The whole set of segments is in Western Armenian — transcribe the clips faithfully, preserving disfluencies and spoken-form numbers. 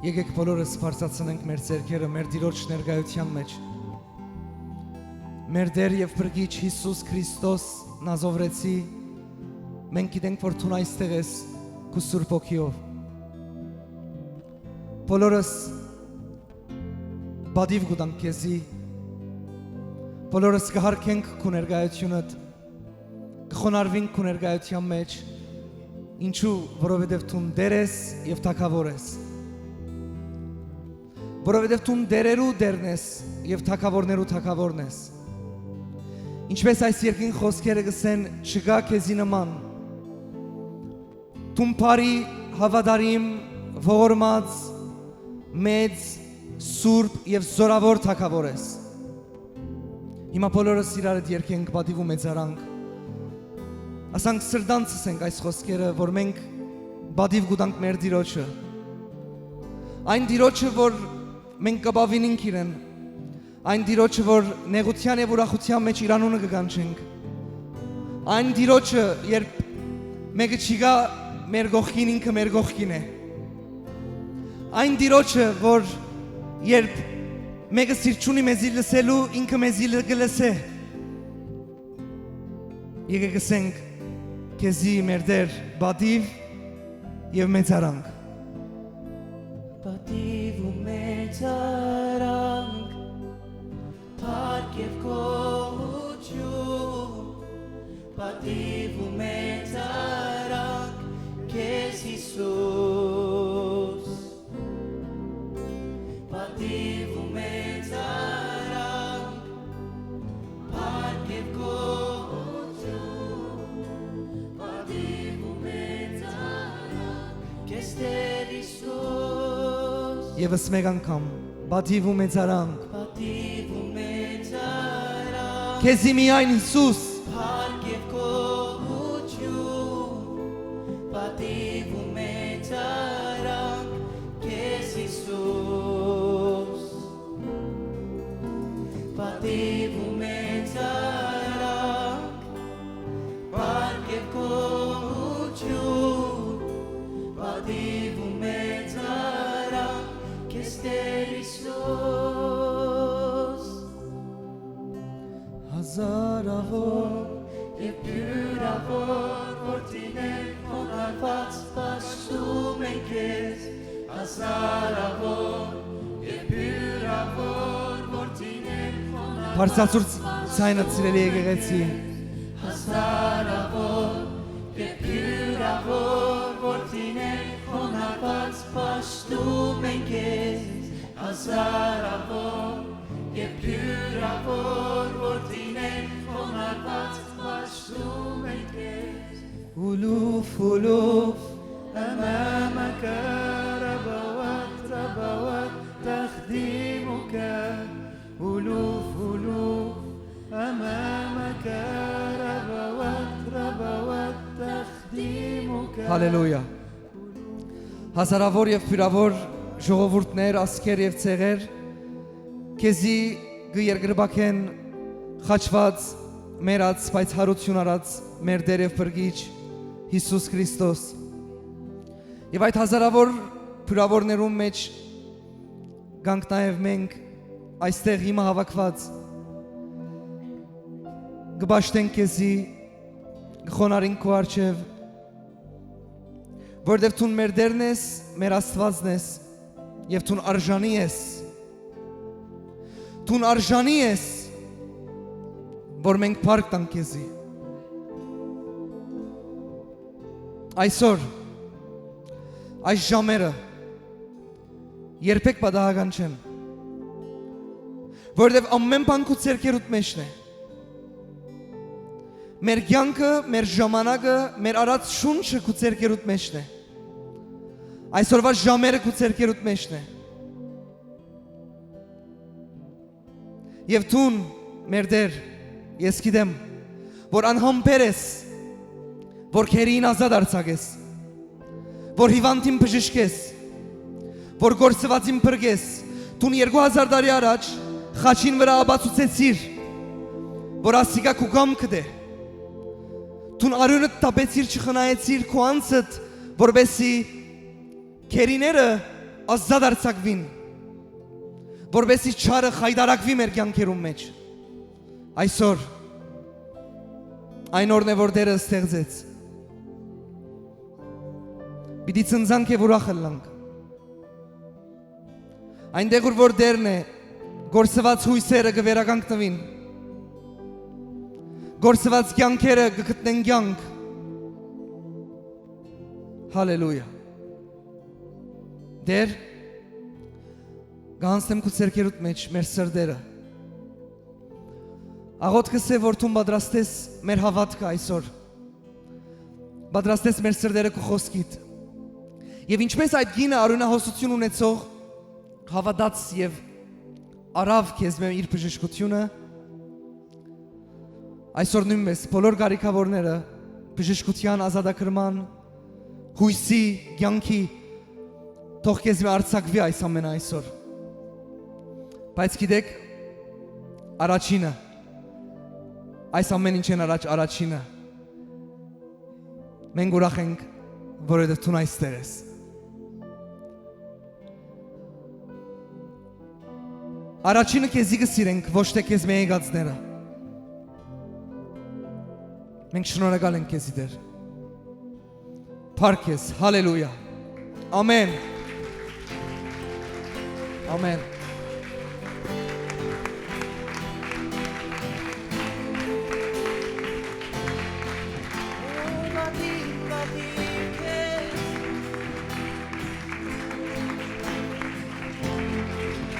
Եկէք բոլորս բարձրացնենք մեր ձեռքերը մեր Տիրոջ ներկայութեան մէջ։ Մեր Տէր եւ Փրկիչ Յիսուս Քրիստոս Նազովրեցի, մենք գիտենք, որ դուն այստեղ ես քու Սուրբ Հոգիով։ Բոլորս պատիւ կու տանք քեզի, բոլորս կը յարգենք քու ներկայութիւնդ, կը խոնարհուինք քու ներկայութեան մէջ, ինչու, որովհետեւ դուն Տէր ես եւ թագաւոր ես։ Որովհետեւ դուն տէրերու Տէրն ես եւ թագաւորներու թագաւորն ես։ Ինչպէս այս երկրին խօսքերը կ'ըսեն, չկայ քեզի նման։ Դուն բարի, հաւատարիմ, ողորմած, մեծ, սուրբ եւ զօրաւոր թագաւոր ես։ Հիմա բոլորս իրարդ երգենք, պատիւ ու մեծարանք։ Ասանք, սրտանց ըսենք այս խօսքերը, որ մենք պատիւ կու տանք մեր Տիրոջը։ Այն Տիրոջը, որ մենք կ'ապաւինենք իրեն, այն Տիրոջը, որ նեղութեան եւ ուրախութեան մէջ իր անունը կը կանչենք, այն Տիրոջը, երբ մէկը չի գայ մեր կողքին, ինքը մեր կողքին է, այն Տիրոջը, որ երբ մէկը սիրտ չունի մեզի լսելու, ինքը մեզի լը-, կը լսէ։ Եկեք ըսենք քեզի, մեր Տէր, պատիւ եւ մեծարանք։ Պատիւ ու մեծարանք, փառք եւ գոհութիւն, պատիւ ու մեծարանք քեզ, Յիսուս։ Պատիւ ու մեծարանք, փառք եւ գոհութիւն, պատիւ ու մեծարանք քեզ, Տէր Յիսուս։ Եւս մէկ անգամ, պատիւ ու մեծարանք, պատիւ ու մեծարանք քեզի միայն, Յիսուս։ Փառք եւ գոհութիւն, պատիւ ու մեծարանք քեզ, Յիսուս։ Պատիւ ու մեծարանք, փառք եւ գոհութիւն, պատիւ ու մեծարանք քեզ, Տէր Յիսուս։ Հազարաւոր եւ բիւրաւոր որդիներ խոնարհուած պաշտում են քեզ, հազարաւոր եւ բիւրաւոր որդիներ խոնարհուած Բարձրացուր ձայնդ, սիրելի եկեղեցի։ Հազարաւոր եւ բիւրաւոր որդիներ խոնարհուած պաշտում են քեզ, հազարաւոր եւ բիւրաւոր որդիներ խոնարհուած պաշտում են քեզ։ Ուլուֆ, ուլուֆ, ըմամակը, ռաբաուատ, ռաբաուատ, տախդիմուկը, ուլուֆ, ուլուֆ, ըմամակը, ռաբաուատ, ռաբաուատ, տախդիմուկը։ Հալելույա։ Հազարաւոր եւ բիւրաւոր ժողովուրդներ, ազգեր եւ ցեղեր, քեզի կը երկրպագեն խաչուած, մեռած, բայց յարութիւն առած մեր Տէր եւ Փրկիչ Յիսուս Քրիստոս։ Եւ այդ հազարաւոր բիւրաւորներուն մէջ կանք նաեւ մենք, այստեղ հիմա հաւաքուած, կը պաշտենք քեզի, կը խոնարհենք քու առջեւ, որովհետեւ դուն մեր Տէրն ես, մեր Աստուածն ես, եւ դուն արժանի ես, դուն արժանի ես, որ մենք փառք տանք քեզի։ Այսօր, այս ժամերը երբեք պատահական չեն, որովհետեւ ամէն բան քու ձեռքերուդ մէջն է։ Մեր կեանքը, մեր ժամանակը, մեր առած շունչը քու ձեռքերուդ մէջն է։ Այսօրվա ժամերը քու ձեռքերուդ մէջն է։ Եւ դուն, մեր Տէր, ես գիտեմ, որ անհամբեր ես, որ գերիին ազատ արձակես, որ հիւանդին բժշկես, որ կորսուածին փրկես։ Դուն երկու հազար տարի առաջ խաչին վրայ ապացուցեցիր, որ ասիկա քու կամքդ է։ Դուն արիւնդ տապեցիր, չխնայեցիր քու անձդ, որպէսզի գերիները ազատ արձակուին, որպեսզի չարը խայտարակուի մեր կեանքերուն մէջ։ Այսօր այն օրն է, որ Տէրը ստեղծեց։ Պիտի ցնցանք եւ ուրախ ըլլանք։ Այնտեղ, ուր որ Տէրն է, կորսուած յոյսերը կը վերականգնուին, կորսուած կեանքերը կը գտնեն կեանք։ Հալելույա։ Տէր, կհանձնեմ քու ձեռքերուդ մէջ մեր սրտերը։ Աղօթքս է, որ դուն պատրաստես մեր հաւատքը այսօր, պատրաստես մեր սրտերը քու խօսքիդ։ Եւ ինչպես այդ կինը արիւնահոսութիւն ունեցող հաւատաց եւ առաւ քեզմէ իր բժշկութիւնը, այսօր նոյնպէս բոլոր կարիքաւորները բժշկութեան, ազատագրման, յոյսի, կեանքի, թող քեզմէ արձակուի այս ամենը այսօր։ Բայց գիտեք, առաջինը, այս ամեն ինչէն առաջ առաջինը, մենք ուրախ ենք, որովհետեւ դուն այստեղ ես։ Առաջինը քեզի կը սիրենք, ոչ թէ քեզմէ եկածները։ Մենք շնորհակալ ենք քեզի, Տէր։ Փառք քեզ, հալելույա։ Ամեն։ Ամեն։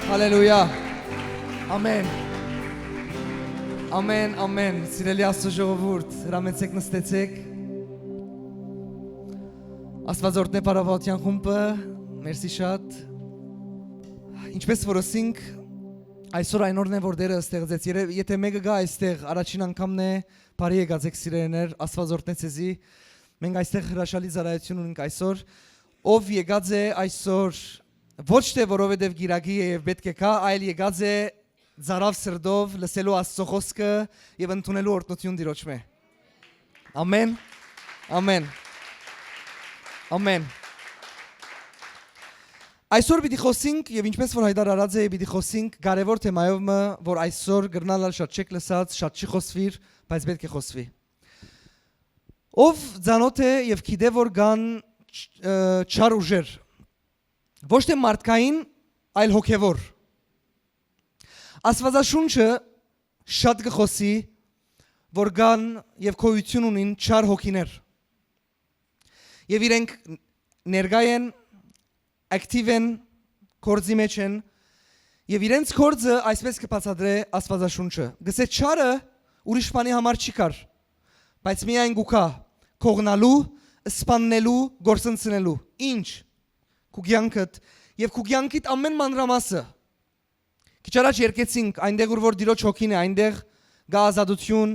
Հալելույա։ Ամեն։ Ամեն, ամեն։ Սիրելի Աստուծո ժողովուրդ, հրամեցեք, նստեցեք։ Աստուածորդնե Փառաւորութեան խումբը, մերսի շատ։ Ինչպես որ ըսինք, այսօր այն օրն է, որ Տէրը ստեղծեց։ Երեւ-, եթէ մէկը գայ այստեղ, առաջին անգամն է, բարի եկած եք, սիրելիներ, Աստուածորդնե ձեզի։ Մենք այստեղ հրաշալի ծառայութիւն ունենք այսօր։ Ով եկած է այսօր, ոչ թէ որովհետեւ կիրակի է եւ պէտք է գայ, այլ եկած է ծարաւ սրտով, լսելու Աստուծոյ խօսքը եւ ընդունելու օրհնութիւն Տիրոջմէ։ Ամեն։ Ամեն։ Ամեն։ Այսօր պիտի խօսենք, եւ ինչպես որ Հայդար արած է, պիտի խօսենք կարեւոր թեմայով մը, որ այսօր կրնալ ալ շատ չեք լսած, շատ չի խօսուիր, բայց պէտք է խօսուի։ Ով ծանօթ է եւ գիտէ, որ կան չ-, ը, չար ուժեր, ոչ թէ մարդկային, այլ հոգեվոր։ Աստուածաշունչը շատ կը խօսի, որ կան եւ գոյութիւն ունին չար հոգիներ։ Եւ իրենք ներկայ են, ակտիվ են, գործի մէջ են, եւ իրենց գործը այսպես կը բացատրէ Աստուածաշունչը։ Գսե չարը ուրիշ բանի համար չի կար, բայց միայն կու գայ կողնալու, սպաննելու, գործընծնելու։ Ինչ։ Քու կեանքդ եւ քու կեանքիդ ամեն մանրամասը։ Քիչ առաջ երգեցինք, այնտեղ ուր որ Տիրոջ հոգին է, այնտեղ կա ազատութիւն,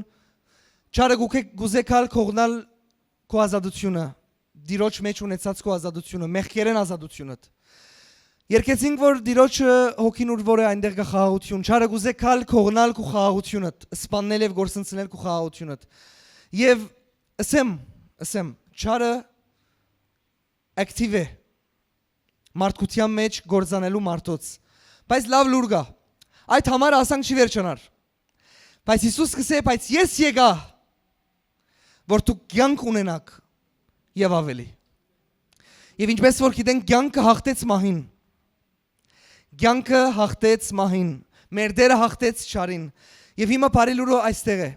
չարը կու-, կուզե գալ կողնալ քու ազատութիւնը, Տիրոջ մէջ ունեցած քու ազատութիւնը, մեղքերէն ազատութիւնդ։ Երգեցինք, որ Տիրոջը հոգին ուր որ է, այնտեղ կա խաղաղութիւն, չարը կուզե գալ կողնալ քու խաղաղութիւնդ, սպաննել եւ գործընծնել քու խաղաղութիւնդ։ Եւ ըսեմ, ըսեմ, չարը ակտիվ է մարդկութեան մէջ գործանելու մարդոց։ Բայց լաւ լուր կայ։ Այդ համար ասանք չի վերջանար։ Բայց Յիսուս կ'ըսէ, բայց ես եկայ, որ դուք կեանք ունենաք եւ աւելի։ Եւ ինչպես որ գիտենք, կեանքը յաղթեց մահին։ Կեանքը յաղթեց մահին։ Մեր Տէրը յաղթեց չարին։ Եւ հիմա բարի լուրը այստեղ է։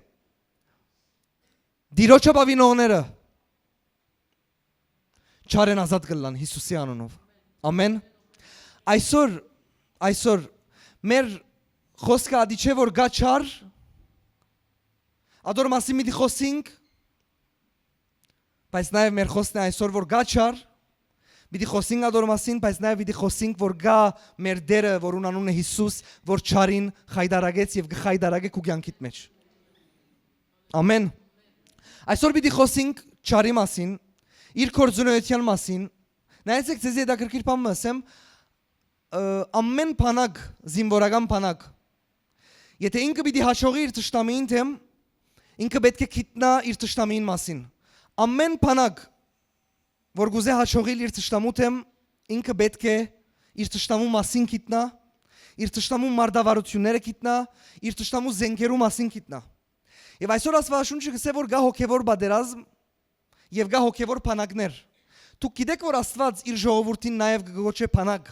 Տիրոջը բաւինողները չարէն ազատ կ'ըլլան Յիսուսի անունով։ Ամեն։ Այսօր, այսօր մեր խօսքը ատի չէ, որ կայ չար, ադոր մասին պիտի խօսինք, բայց նաեւ մեր խօսքն է այսօր, որ կայ չար, պիտի խօսինք ադոր մասին, բայց նաեւ պիտի խօսինք, որ կայ մեր Տէրը, որուն անունն է Յիսուս, որ չարին խայտարակեց եւ կը խայտարակէ քու կեանքիդ մէջ։ Ամեն։ Այսօր պիտի խօսենք չարի մասին, իր գործունեության մասին։ Նայեցեք, ձեզի հետաքրքիր բան մը ըսեմ, ը, ամեն բանակ, զինվորական բանակ, եթե ինքը պիտի հաջողի իր թշնամիին դէմ, ինքը պէտք է գիտնայ իր թշնամիին մասին։ Ամեն բանակ, որ կուզէ հաջողիլ իր թշնամու դէմ, ինքը պէտք է իր թշնամու մասին գիտնայ, իր թշնամու մարտավարութիւնները գիտնայ, իր թշնամու զէնքերու մասին գիտնայ։ Եւ այսօր Աստուածաշունչը կ'ըսէ, որ կայ հոգեւոր պատերազմ եւ կայ հոգեւոր բանակներ։ Դուք գիտէք, որ Աստուած իր ժողովուրդին նաեւ կը կոչէ բանակ։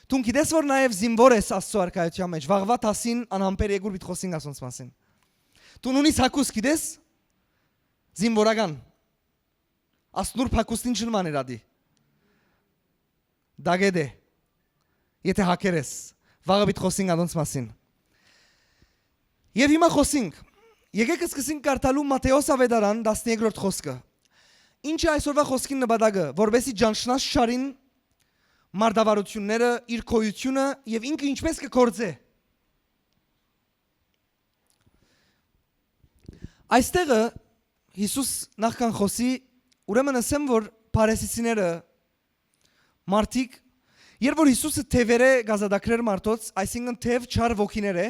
Դուն գիտես, որ նաեւ զինուոր ես Աստուծոյ արքայութեան մէջ, վաղուայ դասին անհամբեր երկուր պիտի խօսինք ասոնց մասին։ Դուն ունիս հագուստ, գիտես, զինուորական։ Ասնուր հագուստին չնման էր ատի։ Դագետ է, եթե հագեր ես, վաղը պիտի խօսինք անոնց մասին։ Եւ հիմա խօսինք։ Եկեք սկսենք կարդալու Մատթէոս Աւետարան տասներկրորդ խօսքը։ Ինչ է այսօրվա խօսքին նպատակը, որպեսզի ճանչնաս Շարին մարտավարութիւնները, իր գոյութիւնը եւ ինքը ինչպես կը գործէ։ Այստեղը Յիսուս նախքան խօսի, ուրեմն ըսեմ, որ փարիսեցիները, մարդիկ, երբ որ Յիսուսը թեւերէ կ'ազատագրէր մարդոց, այսինքն թեւ չար ոգիներ է,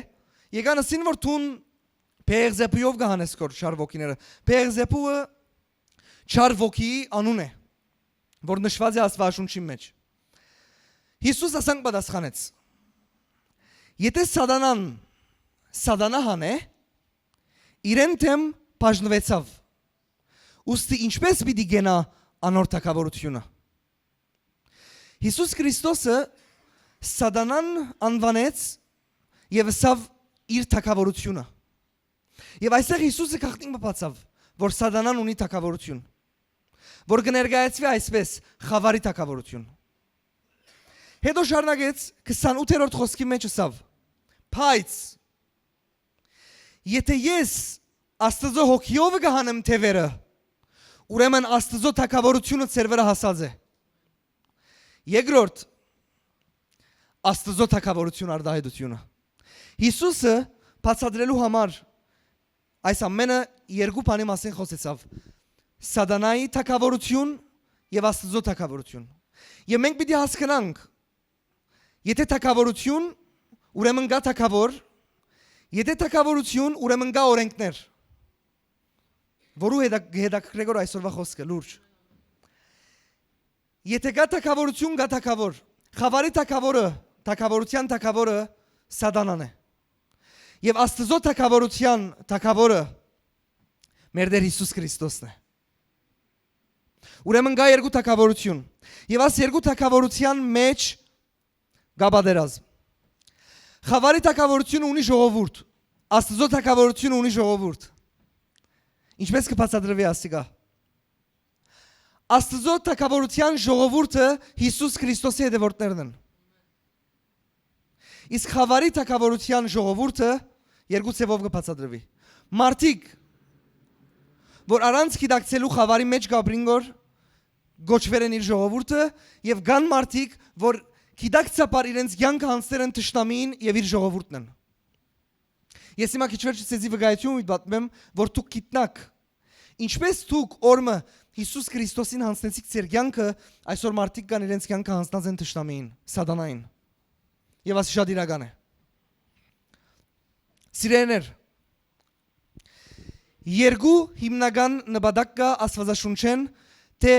եկան ըսին, որ դուն Բեեղզեբուով կը հանես քոր չար ոգիները։ Բեեղզեբուը չար ոգիի անուն է, որ նշուած է Աստուածաշունչին մէջ։ Յիսուս ասանք պատասխանեց. «Եթե սատանան սատանա հանէ, իրեն դէմ բաժնուեցաւ, ուստի ինչպե՞ս պիտի կենայ անոր թագաւորութիւնը»։ Յիսուս Քրիստոսը սատանան անուանեց եւ ըսաւ իր թագաւորութիւնը։ Եւ այստեղ Յիսուսը գաղտնի մը բացաւ, որ սատանան ունի թագաւորութիւն, որ կը ներկայացուի այսպէս՝ խաւարի թագաւորութիւն։ Հետո շարունակեց, քսանութերորդ խօսքի մէջ ըսաւ. «Բայց եթե ես Աստուծոյ հոգիովը կը հանեմ թեւերը, ուրեմն Աստուծոյ թագաւորութիւնը ձեր վրայ հասած է»։ Երկրորդ, Աստուծոյ թագաւորութիւն արտահայտութիւնը։ Յիսուսը բացատրելու համար այս ամէնը երկու բանի մասին խօսեցաւ. սատանայի թագաւորութիւն եւ Աստուծոյ թագաւորութիւն։ Եւ մենք պիտի հասկնանք, եթե թագաւորութիւն, ուրեմն կայ թագաւոր, եթե թագաւորութիւն, ուրեմն կայ օրէնքներ, որու հետա-, կը հետաքրքրէ որ այսօրվա խօսքը լուրջ։ Եթե կայ թագաւորութիւն, կայ թագաւոր։ Խաւարի թագաւորը, թագաւորութեան թագաւորը սատանան է։ Եւ Աստուծոյ թագաւորութեան թագաւորը մեր Տէր Յիսուս Քրիստոսն է։ Ուրեմն կայ երկու թագաւորութիւն։ Եւ աս երկու թագաւորութեան մէջ կայ պատերազմ։ Խաւարի թագաւորութիւնը ունի ժողովուրդ։ Աստուծոյ թագաւորութիւնը ունի ժողովուրդ։ Ինչպէս կը բացատրուի ասիկա։ Աստուծոյ թագաւորութեան ժողովուրդը Յիսուս Քրիստոսի հետեւորդներն են։ Իսկ խաւարի թագաւորութեան ժողովուրդը երկու ձեւով կը բացատրուի։ Մարդիկ, որ առանց գիտակցելու խաւարի մէջ կ'ապրին, որ կոչուեր են իր ժողովուրդը, եւ կան մարդիկ, որ գիտակցաբար իրենց կեանքը յանցներ են թշնամիին եւ իր ժողովուրդն են։ Ես հիմա քիչ վերջը ձեզի վկայութիւն պիտի պատմեմ, որ դուք գիտնաք, ինչպէս դուք օրը մը Յիսուս Քրիստոսին յանցնեցիք ձեր կեանքը, այսօր մարդիկ կան իրենց կեանքը յանցնած են թշնամիին, սատանային։ Եւ ասի շատ իրական է։ Սիրելիներ, երկու հիմնական նպատակ կայ Աստուածաշունչէն, թէ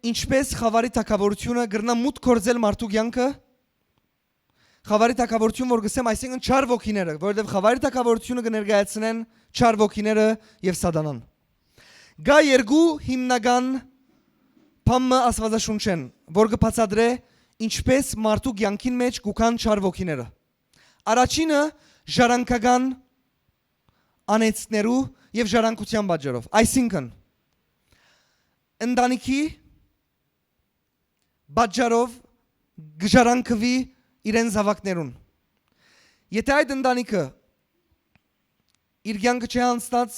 ինչպէս խաւարի թագաւորութիւնը կրնայ մուտք գործել մարդու կեանքը, խաւարի թագաւորութիւն, որ կ'ըսեմ, այսինքն չար ոգիները, որովհետեւ խաւարի թագաւորութիւնը կը ներկայացնեն չար ոգիները եւ սատանան։ Կայ երկու հիմնական բան մը Աստուածաշունչէն, որ կը բացատրէ ինչպէս մարդու կեանքին մէջ կու գան չար ոգիները։ Առաջինը՝ ժառանգական անեծքներու եւ ժառանգութեան պատճառով, այսինքն՝ ընտանիքի պատճառով կը ժառանգուի իրեն զաւակներուն։ Եթե այդ ընտանիքը իր կեանքը չի յանցնած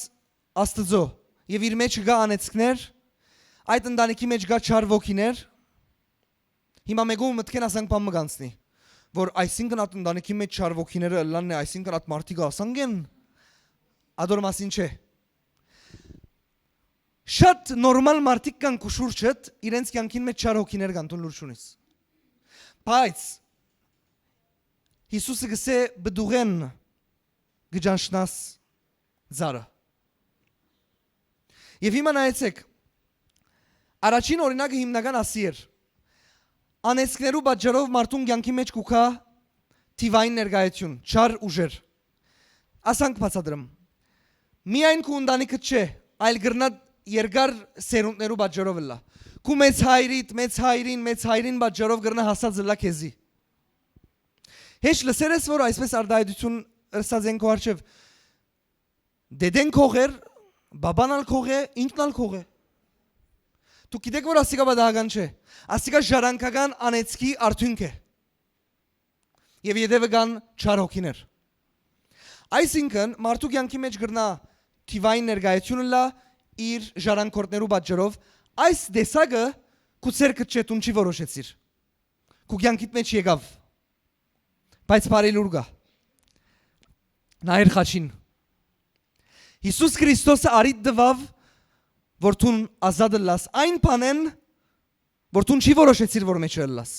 Աստուծոյ եւ իր մէջ կայ անեծքներ, այդ ընտանիքի մէջ կայ չար ոգիներ, հիմա մէկու մտքէն ասանք բան մը կանցնի, որ այսինքն այդ ընտանիքի մէջ չար ոգիները ըլլանն է, այսինքն այդ մարդիկը ասանք են, ադոր մասին չէ։ Շատ նորմալ մարդիկ կան քու շուրջդ, իրենց կեանքին մէջ չար հոգիներ կան, դուն լուր չունիս։ Բայց Յիսուսը կ'ըսէ, պտուղէն կը ճանչնաս ծառը։ Եւ հիմա նայեցեք, առաջին օրինակը հիմնական ասի էր. Անեծքներու պատճառով մարդուն կեանքի մէջ կու գայ թիվային ներկայութիւն, չար ուժեր։ Ասանք բացատրեմ։ Միայն քու ընտանիքդ չէ, այլ կրնայ երկար սերունդներու պատճառով ըլլայ։ Քու մեծ հայրիդ, մեծ հայրին, մեծ հայրին պատճառով կրնայ հասած ըլլայ քեզի։ Հեչ լսեր ես, որ այսպես արտահայտութիւն ըսած են քու առջեւ. «Դեդեն քող էր, բաբան ալ քող է, ինքն ալ քող է»։ Դուք գիտէք, որ ասիկա պատահական չէ։ Ասիկա ժառանգական անեծքի արդիւնք է։ Եւ ետեւը կան չար հոգիներ։ Այսինքն, մարդու կեանքի մէջ կրնայ թիվային ներկայութիւն ըլլայ իր ժառանգորդներու պատճառով։ Այս տեսակը քու ձեռքդ չէ, դուն չի որոշեցիր։ Քու կեանքիդ մէջ եկաւ, բայց բարի լուր կայ։ Նայիր խաչին։ Յիսուս Քրիստոսը առիթ տուաւ, որ դուն ազատ ըլլաս այն բանէն, որ դուն չի որոշեցիր, որ մէջը ըլլաս։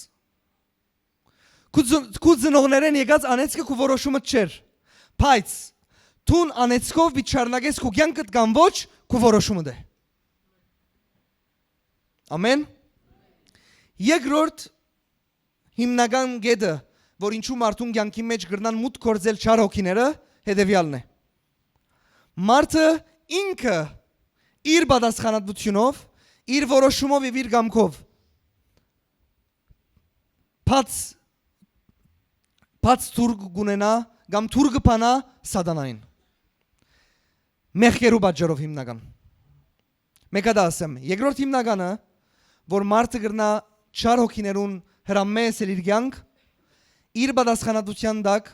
Քու ծն-, քու ծնողներէն եկած անեծքը քու որոշումդ չէր, բայց դուն անեծքով պիտի շարունակես քու կեանքդ կամ ոչ, քու որոշումդ է։ Ամեն։ Երկրորդ հիմնական կետը, որ ինչու մարդուն կեանքի մէջ կրնան մուտք գործել չար հոգիները, հետեւեալն է։ Մարդը ինքը իր պատասխանատվութիւնով, իր որոշումով եւ իր կամքով բաց, բաց դուռ կունենայ կամ դուռ կը բանայ սատանային։ Մեղքերու պատճառով հիմնական։ Մէկ հատ ասեմ, երկրորդ հիմնականը, որ մարդը կրնայ չար հոգիներուն հրամմէ ըսել իր կեանք, իր պատասխանատվութեան տակ,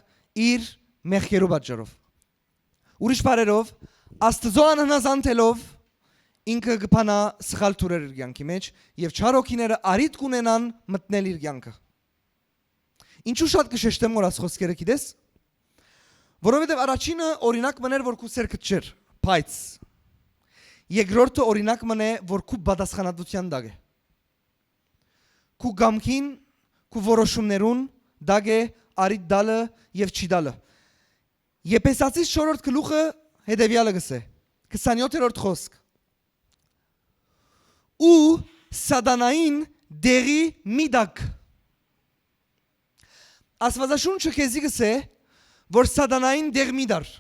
իր մեղքերու պատճառով։ Ուրիշ բառերով, Աստուծոյ անհնազանդելով, ինքը կը բանայ սխալ դուռեր իր կեանքի մէջ եւ չար հոգիները առիթ կունենան մտնել իր կեանքը։ Ինչու շատ կը շեշտեմ, որ աս խոսքերը գիտես, որովհետեւ առաջինը օրինակ մըն էր, որ քու սերքդ չէր, բայց երկրորդը օրինակ մըն է, որ քու պատասխանատվութեան տակ է, քու կամքին, քու որոշումներուն տակ է առիթ տալը եւ չի տալը։ Եփեսացիս չորրորդ գլուխը հետեւեալը կսէ, քսանյոթերորդ խօսք. «Ու սատանային դեղի մի տակ»։ Աստուածաշունչը քեզի կսէ, որ սատանային դեղ մի տար։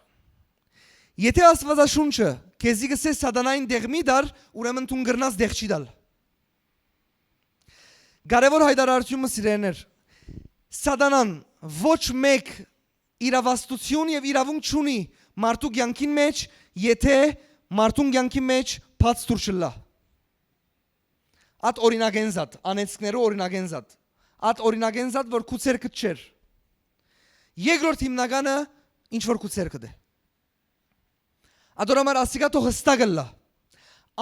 Եթե Աստուածաշունչը քեզի կսէ սատանային դեղ մի տար, ուրեմն դուն կրնաս դեղ չի տալ։ Կարեւոր յայտարարութիւն մը, սիրելիներ, սատանան ոչ մէկ իրաւաստութիւն եւ իրաւունք չունի մարդու կեանքին մէջ, եթե մարդուն կեանքին մէջ բաց դուռ չըլլայ։ Ատ օրինակեն զատ, անեծքներու օրինակեն զատ, ատ օրինակեն զատ, որ քու ձեռքդ չէր։ Երկրորդ հիմնականը, ինչ որ քու ձեռքդ է։ Ատոր համար ասիկա թող հստակ ըլլայ։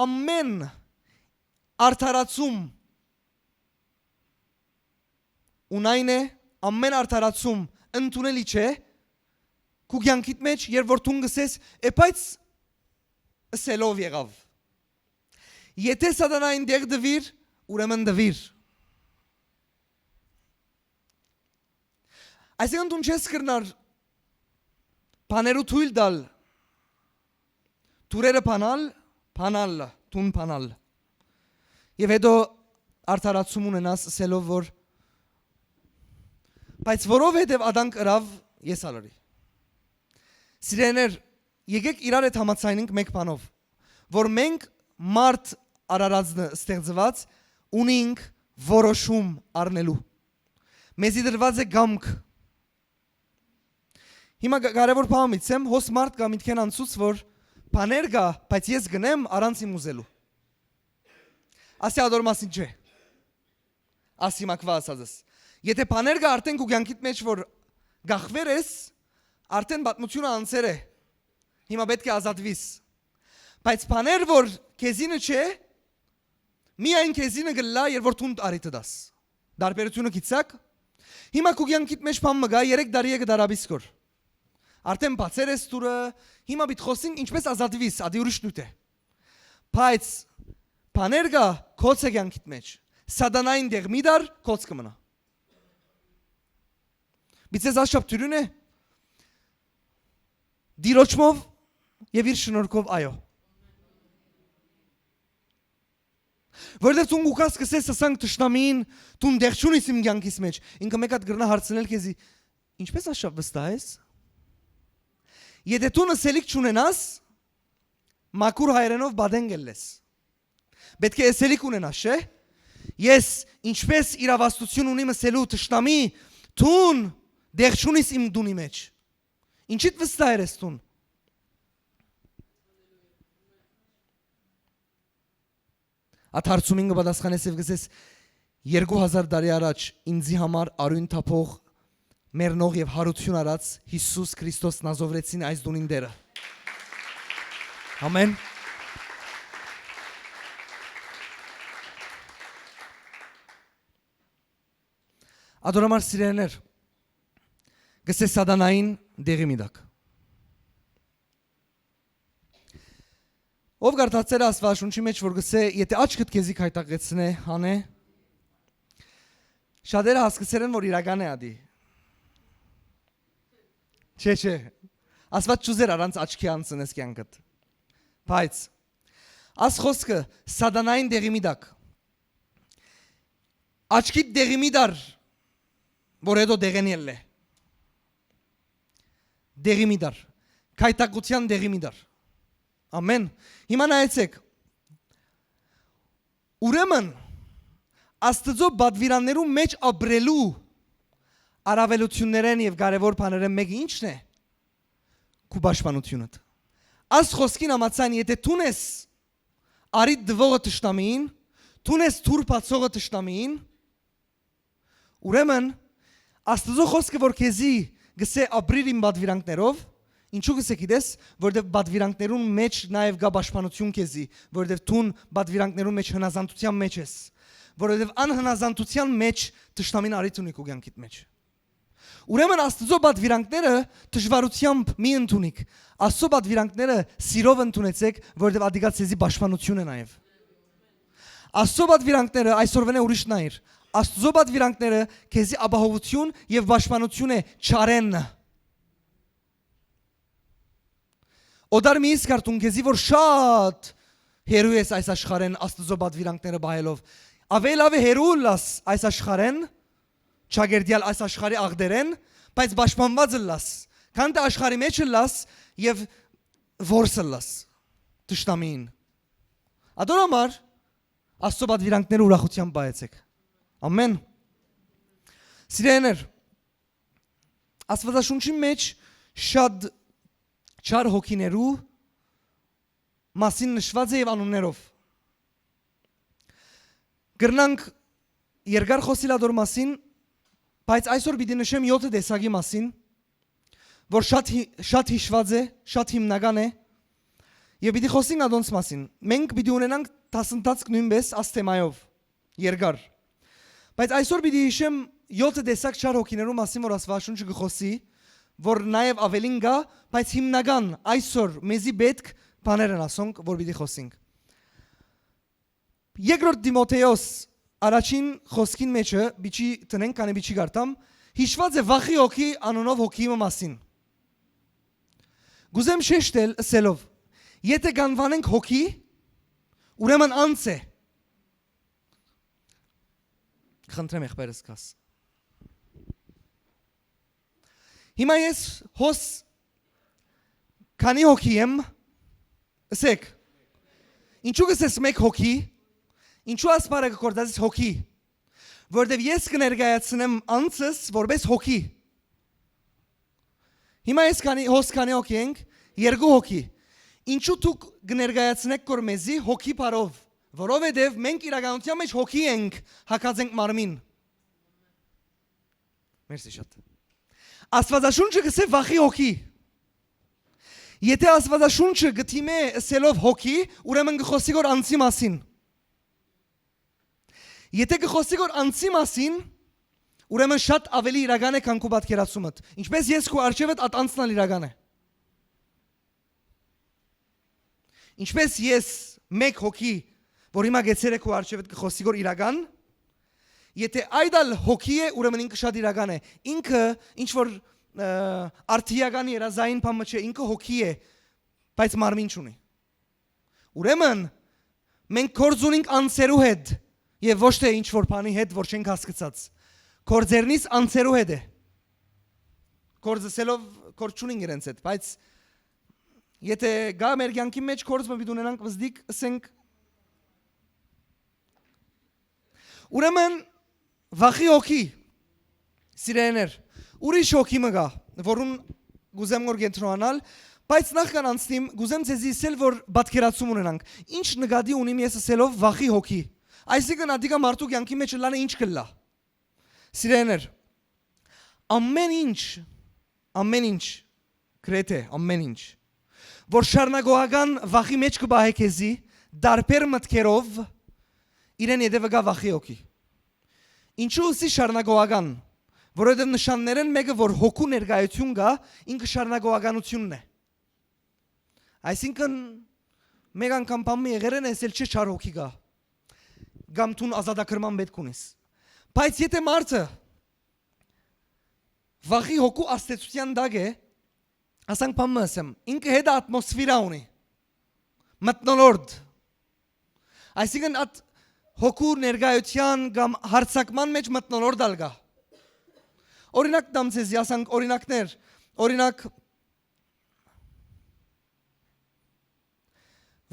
Ամեն արդարացում ունայն է, ամեն արդարացում ընդունելի չէ քու կեանքիդ մէջ, երբ որ դուն կսես, «Է, բայց ըսելով եղաւ»։ Եթե սատանային դեղ տուիր, ուրեմն տուիր։ Այսինքն դուն չես կրնար բաներու թոյլ տալ, դուռերը բանալ, բանալ, դուն բանալ։ Եւ հետո արդարացում ունենաս ըսելով, որ «Բայց որովհետեւ ադանք ըրաւ, ես ալ ըրի»։ Սիրելիներ, եկեք իրար հետ համաձայնենք մէկ բանով, որ մենք մարդ արարածնը ստեղծված ունինք որոշում առնելու։ Մեզի դրված է կամք։ Հիմա գ-, կարեւոր բան մտցեմ, հոս մարդ կայ միտքէն անցուց, որ բաներ կայ, բայց ես գնեմ առանց իմ ուզելու։ Ասի ադոր մասին չէ։ Ասի մակվա ասածս։ Եթե բաներ կայ արդեն քու կեանքիդ մէջ, որ գախվեր ես, արդեն պատմութիւնը անցեր է։ Հիմա պէտք է ազատվիս։ Բայց բաներ, որ քեզինը չէ, միայն քեզինը կլլայ, երբ որ դուն առիթը տաս։ Տարբերութիւնը գիտցաք։ Հիմա քու կեանքիդ մէջ բան մը կայ, երեք տարի է կը դարապիս քոր։ Արդեն բացեր ես դուռը, հիմա պիտի խոսենք ինչպես ազատվիս, ադի ուրիշ նիւթ է։ Բայց բաներ կայ, կոց է կեանքիդ մէջ։ Սատանային դեղ մի տար, կոց կը մնայ։ Բիցես աչափ դուրին է, դիրոջմով եւ իր շնորհքով, այո։ Որտեւ դուն կու գաս, կ'ըսես, ըսանք, թշնամիին, դուն տեղ չունիս իմ կեանքիս մէջ։ Ինքը մէկ հատ կրնայ հարցնել քեզի, ինչպէ՞ս աշա վստահ ես։ Եթէ դուն ըսելիք չունենաս, մաքուր հայերէնով պատեն կ'ելլես։ Պէտք է ըսելիք ունենաս, չէ՞։ Ես ինչպէ՞ս իրաւաստութիւն ունիմ ըսելու, թշնամի, դուն տեղ չունիս իմ տունի մէջ։ Ինչիդ վստահեր ես դուն։ Այդ հարցումին կը պատասխանես եւ կ'ըսես. «Երկու հազար տարի առաջ ինձի համար արիւն թափող, մեռնող եւ յարութիւն առած Յիսուս Քրիստոս Նազովրեցին այս տունին Տէրը»։ Ամեն։ Ատոր համար, սիրելիներ, կ'ըսէ Սատանային, դեղի մի տակ։ Ով կարդացեր Աստուածաշունչի մէջ, որ կ'ըսէ, եթէ աչքդ քեզի քայթակեցնէ, հանէ, շատերը հասկցեր են, որ իրական է ատի։ Չէ, չէ։ Աստուած չուզեր առանց աչքի անցնես կեանքդ։ Բայց աս խօսքը Սատանային դեղի մի տակ։ Աչքիդ դեղի մի տար, որ հետո դեղեն ելլէ։ Դեղի մի տար։ Քայթակղութեան դեղի մի տար։ Ամեն։ Հիմա նայեցէք։ Ուրեմն, Աստուծոյ պատուիրաններու մէջ ապրելու առաւելութիւններէն եւ կարեւոր բաներէն մէկը ի՞նչն է, քու պաշտպանութիւնդ։ Աս խօսքին համաձայն, եթէ դուն ես արիդ տուողը թշնամիին, դուն ես դուռ բացողը թշնամիին, ուրեմն Աստուծոյ խօսքը, որ քեզի կ'ըսէ, «Ապրիր իմ պատուիրանքներով», ինչու՞ կ'ըսէ, գիտես, որտեւ պատուիրանքներուն մէջ նաեւ կայ պաշտպանութիւն քեզի, որտեւ դուն պատուիրանքներուն մէջ հնազանդութեան մէջ ես, որովհետեւ անհնազանդութեան մէջ թշնամին արիդ ունի քու կեանքիդ մէջ։ Ուրեմն Աստուծոյ պատուիրանքները դժուարութեամբ մի ընդունիք։ Աստուծոյ պատուիրանքները սիրով ընդունեցէք, որովհետեւ ատիկա ձեզի պաշտպանութիւն է նաեւ։ Աստուծոյ պատուիրանքները այսօրվանէ ուրիշ նայիր։ Աստուծոյ պատուիրանքները քեզի ապահովութիւն եւ պաշտպանութիւն է չարէն։ Օտար մի իսկ արտուն քեզի, որ շատ հեռու ես այս աշխարհէն Աստուծոյ պատուիրանքները պահելով։ Աւելի լաւ է հեռու ըլլաս այս աշխարհէն, չակերտեալ այս աշխարհի աղտերէն, բայց պաշտպանուած ըլլաս, քան թէ աշխարհի մէջ ըլլաս եւ որս ըլլաս թշնամիին։ Ատոր համար Աստուծոյ պատուիրանքները ուրախութեամբ պահեցէք։ Ամեն։ Սիրելիներ, Աստուածաշունչի մէջ շատ չար հոգիներու մասին նշուած է եւ անուններով։ Կրնանք երկար խօսիլ ատոր մասին, բայց այսօր պիտի նշեմ եօթը տեսակի մասին, որ շատ հի-, շատ յիշուած է, շատ հիմնական է, եւ պիտի խօսենք ատոնց մասին։ Մենք պիտի ունենանք դասընթացք նոյնպէս աս թեմայով, երկար։ Բայց այսօր պիտի յիշեմ եօթը տեսակ չար հոգիներու մասին, որ Աստուածաշունչը կը խօսի, որ նաեւ աւելին կայ, բայց հիմնական այսօր մեզի պէտք բաներ են, ասոնք, որ պիտի խօսենք։ Երկրորդ Տիմոթէոս առաջին խօսքին մէջը, պիչի տնենք, քանի պիչի կարդամ, յիշուած է վախի հոգի անունով հոգի մը մասին։ Կ'ուզեմ շեշտել ըսելով, եթէ կ'անուանենք հոգի, ուրեմն անձ է։ Խնդրեմ, եղբայրս, գաս։ Հիմա ես հոս քանի հոգի եմ, ըսեք։ Ինչու՞ կ'ըսես մեկ հոգի, ինչու՞ ասպարը կը գործածես հոգի, որտեւ ես կը ներկայացնեմ անձս որպես հոգի։ Հիմա ես քանի, հոս քանի հոգի ենք, երկու հոգի։ Ինչու դուք կը ներկայացնեք կոր մեզի հոգի բառով, որովհետեւ մենք իրականության մէջ հոգի ենք, հագած ենք մարմին։ Մերսի շատ։ Աստուածաշունչը կ'ըսէ վախի հոգի։ Եթէ Աստուածաշունչը կը դիմէ ըսելով հոգի, ուրեմն կը խօսի կոր անձի մասին։ Եթէ կը խօսի կոր անձի մասին, ուրեմն շատ աւելի իրական է, քան քու պատկերացումդ։ Ինչպէս ես քու առջեւդ, ատ անձն ալ իրական է։ Ինչպէս ես մեկ հոգի, որ հիմա գեցեր է քու առջեւդ, կը խօսի կոր իրական, եթէ այդ ալ հոգի է, ուրեմն ինքը շատ իրական է։ Ինքը ինչ որ, ը, արդիական երազային բան մը չէ, ինքը հոգի է, բայց մարմին չունի։ Ուրեմն Մենք գործ ունենք անձերու հետ եւ ոչ թե ինչ որ բանի հետ, որ չենք հասկցած։ Գործերնից անձերու հետ է։ Գործ ըսելով, գործ չունենք իրենց հետ, բայց եթե գայ մեր կեանքի մէջ գործ մը պիտի ունենանք, վզդիկ, ըսենք, ուրեմն վախի հոգի, սիրելիներ, ուրիշ հոգի մը կայ, որուն կ'ուզեմ որ կենտրոնանալ, բայց նախքան անցնիմ, կ'ուզեմ ձեզի ըսել, որ պատկերացում ունենանք։ Ինչ նկատի ունիմ ես ըսելով վախի հոգի։ Այսինքն, ատիկա մարդու կեանքի մէջ ըլլանը ինչ կ'ըլլայ։ Սիրելիներ, ամեն ինչ, ամեն ինչ, գրեթէ ամեն ինչ, որ շարունակողական վախի մէջ կը պահէ քեզի, տարբեր մտքերով, իրեն ետեւը կայ վախի հոգի։ Ինչու ըսի շարունակողական, որովհետեւ նշաններէն մէկը, որ հոգու ներկայութիւն կայ, ինքը շարունակողականութիւնն է։ Այսինքն, մէկ անգամ բան մը եղեր են, էս էլ չէ չար հոգի կայ, կամ դուն ազատագրման պէտք ունիս։ Բայց եթե մարդը վախի հոգու ազդեցութեան տակ է, ասանք բան մը ըսեմ, ինքը հետը ատմոսֆերա ունի, մթնոլորտ, այսինքն, այդ հոգու ներկայութեան կամ հարձակման մէջ մթնոլորտ ալ կայ։ Օրինակ տամ ձեզի, ասանք, օրինակներ, օրինակ,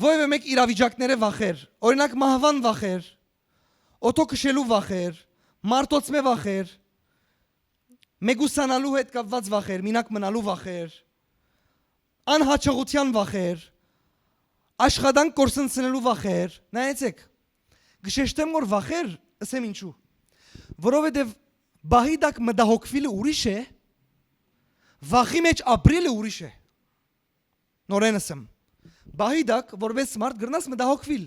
որևէ մէկ իրավիճակները վախեր, օրինակ, մահուան վախեր, օթոքշելու վախեր, մարդոցմէ վախեր, մեկուսանալու հետ կապուած վախեր, մինակ մնալու վախեր, անհաջողութեան վախեր, աշխատանք կորսնցնելու վախեր։ Նայեցեք, կը շեշտեմ, որ վախեր, ըսեմ ինչու, որովհետեւ պահի տակ մտահոգուիլը ուրիշ է, վախի մէջ ապրելը ուրիշ է։ Նորէն ըսեմ, պահի տակ որպէս մարդ կրնաս մտահոգուիլ,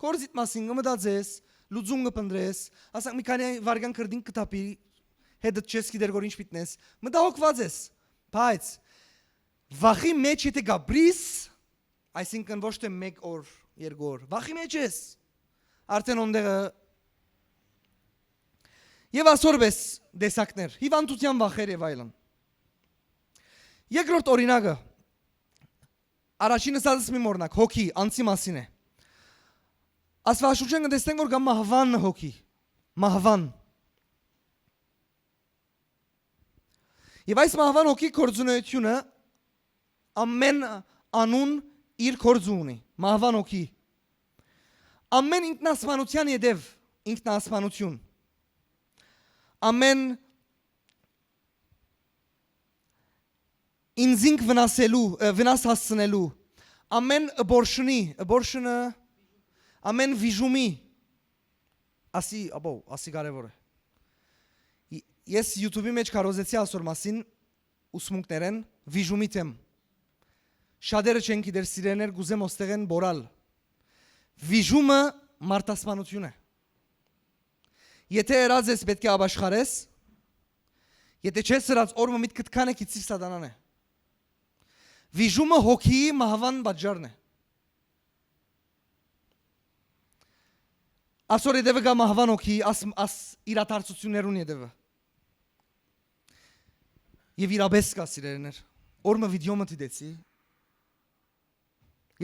կորզիդ մասին կը մտածես, լուծում կը փնտրես, ասանք, մի քանի վայրկեան քրտինք կը թափի, հետդ չես գիտեր որ ինչ պիտնես, մտահոգուած ես, բայց վախի մէջ եթե կապրիս, այսինքն, ոչ թե մէկ օր, երկու օր, վախի մէջ ես, արդեն օնդեղը, եւ ասոր պէս տեսակներ, հիվանդութեան վախեր եւ այլն։ Երկրորդ օրինակը, առաջին ըսածս մի մոռնաք, հոգի, անձի մասին է։ Աստուածաշունչէն կը տեսնենք, որ կայ մահուան հոգի, մահուան։ Եւ այս մահուան հոգի գործունեությունը ամեն անուն իր գործը ունի, մահուան հոգի։ Ամեն ինքնասպանութեան ետեւ ինքնասպանութիւն։ Ամեն ինքզինք վնասելու, ը, վնաս հասցնելու, ամեն abortion-ի, abortion-ը, ամեն վիժումի, ասի, աբո, ասի կարեւոր է։ Ի-, ես YouTube-ի մէջ քարոզեցի ասոր մասին, ուսմունքներէն, վիժումի թեմ։ Շատերը չեն գիտեր, սիրեներ, կ'ուզեմ ոստեղէն բորալ։ Վիժումը մարդասպանութիւն է։ Եթե ըրած ես, պէտք է ապաշխարես, եթե չես ըրած, օր մը միտքդ քան է գիցիր սատանան է։ Վիժումը հոգիի մահուան պատճառն է։ Ասոր ետևը կայ մահուան հոգի, աս, աս իրադարձություններուն ետևը։ Եւ իրապէս կայ, սիրելիներ։ Օր մը վիդեո մը դիտեցի։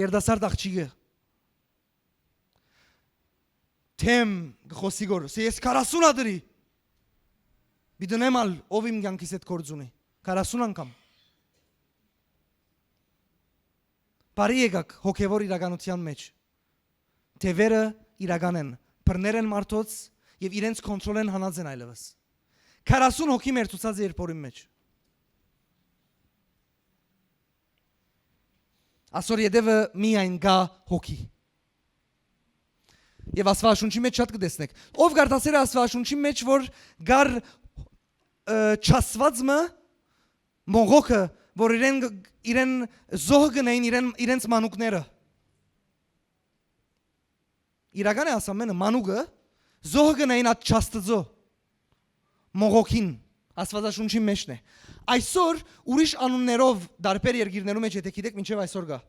Երդասարդ աղջիկը թեմ կը խօսի գոր, սա ես քառասուն ատրի։ Պիտի նեմ ալ, ով իմ կյանքիս հետ գործ ունի, քառասուն անգամ։ Բարի եկաք հոգեվոր իրականության մեջ։ Թեւերը իրական են, բռներ են մարդոց եւ իրենց կոնտրոլեն հանած են այլեւս։ Քառասուն հոգի մերթուցած է երբորին մեջ։ Ասոր ետևը միայն գայ հոգի։ Եւ Աստուածաշունչի մեջ շատ կը տեսնեք։ Ով կարդացեր է Աստուածաշունչի մեջ, որ գար, ը, չասված մը, մողոքը, որ իրեն, իրեն զոհ գնային իրեն, իրենց մանուկները։ Իրական է ասամ մենը, մանուկը զոհ գնային այդ չաստծո մողոքին, Աստուածաշունչի մեջն է։ Այսօր ուրիշ անուններով դարբեր երկիրներու մեջ, եթե գիտեք, մինչեւ այսօր կայ։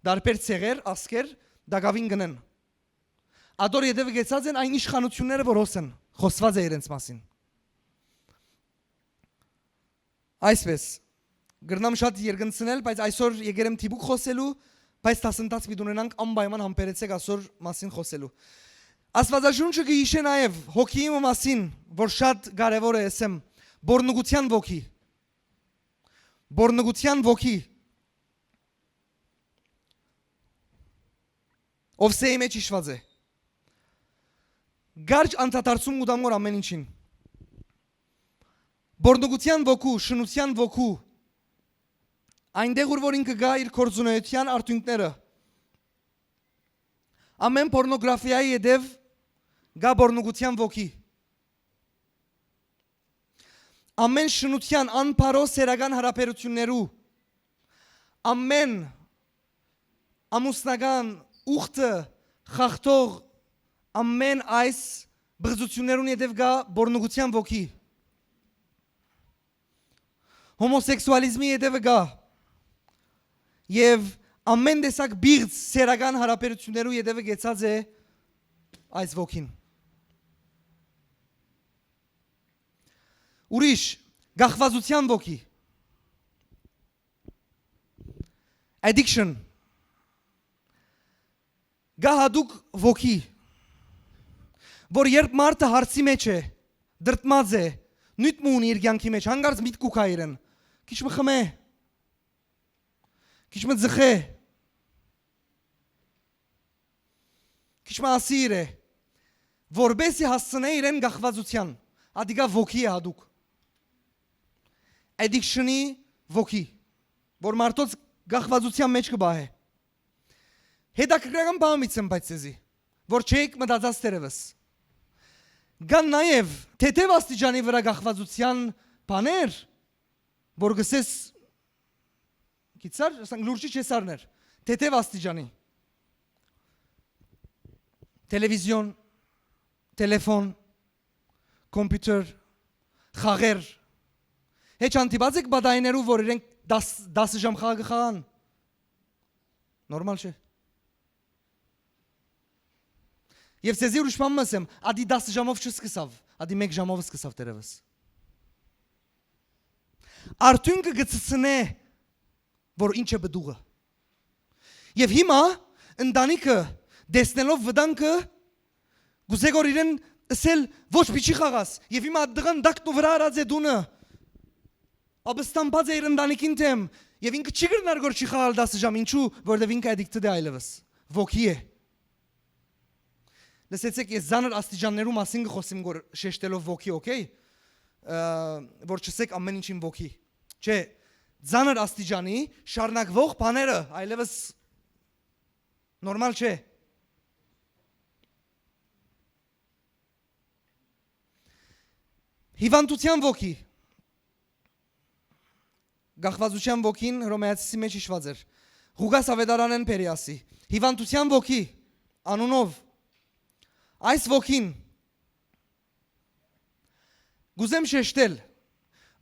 Դարբեր ցեղեր, ազգեր, դակավին գնեն։ Ադոր ետևը գեցած են այն իշխանությունները, որ հոս են, խոսված է իրենց մասին։ Այսպես, կրնամ շատ երկնցնել, բայց այսօր եկեր եմ դիպուկ խոսելու, բայց դասընթաց պիտի ունենանք անպայման, համբերեցէք ասոր մասին խօսելու։ Աստուածաշունչը կը յիշէ նաեւ հոգիի մը մասին, որ շատ կարեւոր է, ըսեմ, պոռնկութեան ոգի։ Պոռնկութեան ոգի, ով սէի մէջ յիշուած է, կարճ անդրադարձում կու տամ որ ամէն ինչին։ Պոռնկութեան ոգու, շնութեան ոգու, այնտեղ ուր որ ինքը կայ իր գործունեութեան արդիւնքները, ամէն պոռնոգրաֆիայի ետեւ կայ պոռնկութեան ոգի։ Ամէն շնութեան, անբարոյ սեռական յարաբերութիւններու, ամէն ամուսնական ուխտը խախտող, ամէն այս բղծութիւններուն ետեւ կայ պոռնկութեան ոգի, հոմոսեքսուալիզմի ետեւը կայ, եւ ամէն տեսակ պիղծ սեռական յարաբերութիւններու ետեւը կեցած է այս ոգին։ Ուրիշ, կախուածութեան ոգի, addiction, կայ յատուկ ոգի, որ երբ մարդը հարցի մէջ է, դրդմած է, նիւթ մը ունի իր կեանքի մէջ, հանկարծ միտք կու գայ իրեն, քիչ մը խմէ, քիչ մը ձխէ, քիչ մը ասի իրեն, որպէսզի հասցնէ իրեն կախուածութեան, ատիկա ոգի է յատուկ, addiction-ի ոգի, որ մարդոց կախուածութեան մէջ կը պահէ։ Հետաքրքրական բան մտցեմ բայց ձեզի, որ չէիք մտածած թերեւս։ Կան նաեւ թեթեւ աստիճանի վրա կախուածութեան բաներ, որ կ'ըսես, գիտցար, ասենք, լուրջ չէ սառներ, թեթեւ աստիճանի, տելևիզիոն, տելեֆոն, կոմպիութեր, խաղեր։ Հեչ հանդիպած եք բադայիներու, որ իրենք դաս, դասը ժամ խաղ կը խաղան։ Նորմալ չէ։ Եւ ձեզի ուրիշ բան մը ասեմ, ադի դաս ժամով չսկսաւ, ադի մէկ ժամով սկսաւ թերեւս։ Արդիւնքը կը ցցնէ, որ ինչ է պտուղը։ Եւ հիմա ընտանիքը, տեսնելով վտանգը, կ'ուզէ որ իրեն ըսել, «Ոչ, պիչի խաղաս»։ Եւ հիմա ատտղան դակն ու վրայ առած է տունը, ապստամբած է իր ընտանիքին դէմ, եւ ինքը չի կրնար որ չի խաղալ դասը ժամ, ինչու, որովհետեւ ինքը addict-ed է այլեւս, ոգի է։ Լսեցեք, ես ծանր աստիճաններու մասին կը խօսեմ, որ շեշտելով ոգի, օքեյ, ը, որ չսեք ամեն ինչին ոգի, չէ, ծանր աստիճանի շարունակվող բաները այլևս նորմալ չէ։ Հիվանդության ոգի, գաղվազության ոգին Հռոմեացիի մեջ յիշուած էր։ Ղուկաս Աւետարանէն բերի ասի, հիվանդության ոգի անունով, այս ոգին կ'ուզեմ շեշտել,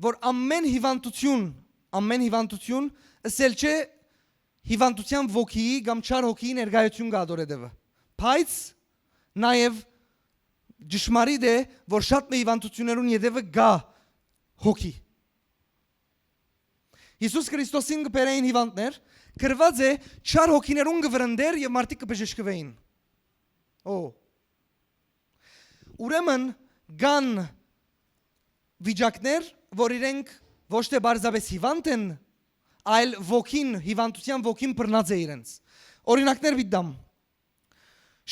որ ամեն հիվանդություն, ամեն հիվանդություն ըսել չէ հիվանդության ոգիի կամ չար հոգիի ներկայություն կա ատոր հետեւը, բայց նաեւ ճշմարիտ է, որ շատ մը հիվանդություններուն ետեւը կայ հոգի։ Յիսուս Քրիստոսին կը բերէին հիվանդներ, գրուած է, չար հոգիներուն կը վրընդէր եւ մարդիկ կը բժշկուէին։ Օ։ Ուրեմն կան վիճակներ, որ իրենք ոչ թե պարզապէս հիվանդ են, այլ ոգին, հիվանդության ոգին բռնած է իրենց։ Օրինակներ պիտի տամ.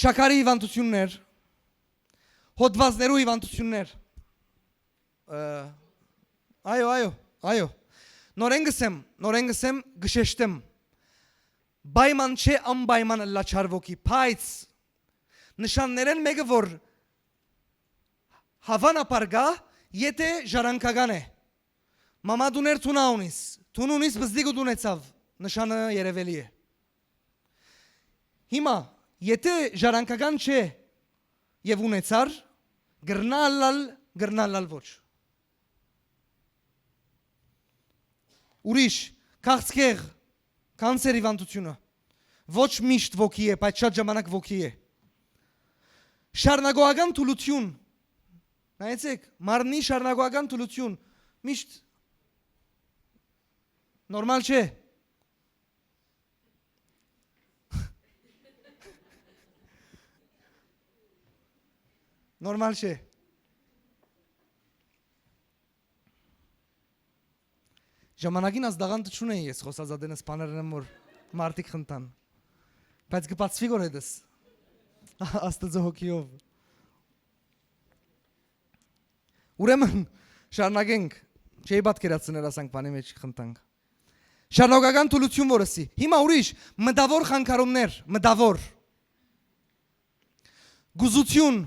շաքարի հիվանդություններ, հոդվածներու հիվանդություններ։ Ը, այո, այո, այո։ Նորեն գսեմ, նորեն գսեմ, գշեշտեմ։ Պայման չէ անպայման ըլլայ չար ոգի, բայց նշաններէն մէկը, որ հաւանաբար կայ, եթէ ժառանգական է։ Մամա, դուն էր թունա ունիս, թուն ունիս, բզդիկ ու դուն էցաւ, նշանը երևելի է։ Հիմա, եթէ ժառանգական չէ եւ ունեցար, կրնա ըլլալ, կրնա ըլլալ ոչ։ Ուրիշ, քաղցկեղ, կանսեր հիվանդությունը, ոչ միշտ ոգի է, բայց շատ ժամանակ ոգի է։ Շարունակողական թուլություն, նայեցեք, մարմնի շարունակողական թուլություն միշտ նորմալ չէ։ Նորմալ չէ։ Ժամանակին այս դաղանթը չունեի ես, խօսած ատենս բաներն եմ, որ մարդիկ խնդան։ Բայց կը բացուի գոր հետս։ Աստծո հոգիով։ Ուրեմն, շարունակենք։ Չէի պատկերացնել, ասանք, բանի մեջ խնդանք։ Շարունակական թուլություն որ ըսի։ Հիմա ուրիշ, մտավոր խանգարումներ, մտավոր։ Գուզություն,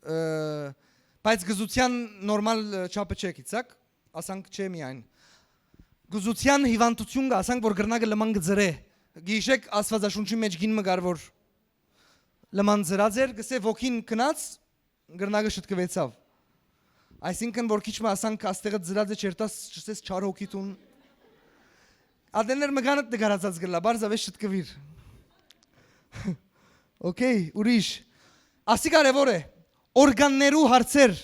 ը, բայց գզության նորմալ, ը, չափը չէ, գիտցաք, ասանք, չէ միայն։ Գուզության հիվանդություն կա, ասանք, որ կրնա կը լման կը ծրե։ Գիշեք Աստուածաշունչի մեջ գին մը կար, որ լման ծրած էր, կսե ոգին գնաց, կրնա կը շտկուեցաւ։ Այսինքն, որ քիչ մը ասանք, աստեղը ծրած է, չերտաս, չսես չար հոգի տուն։ Ատեններ մը գանդ նկարացած կլա, բարձավէ շտկվիր։ Okay, ուրիշ։ Ասի կարևոր է, օրգաններու հարցեր։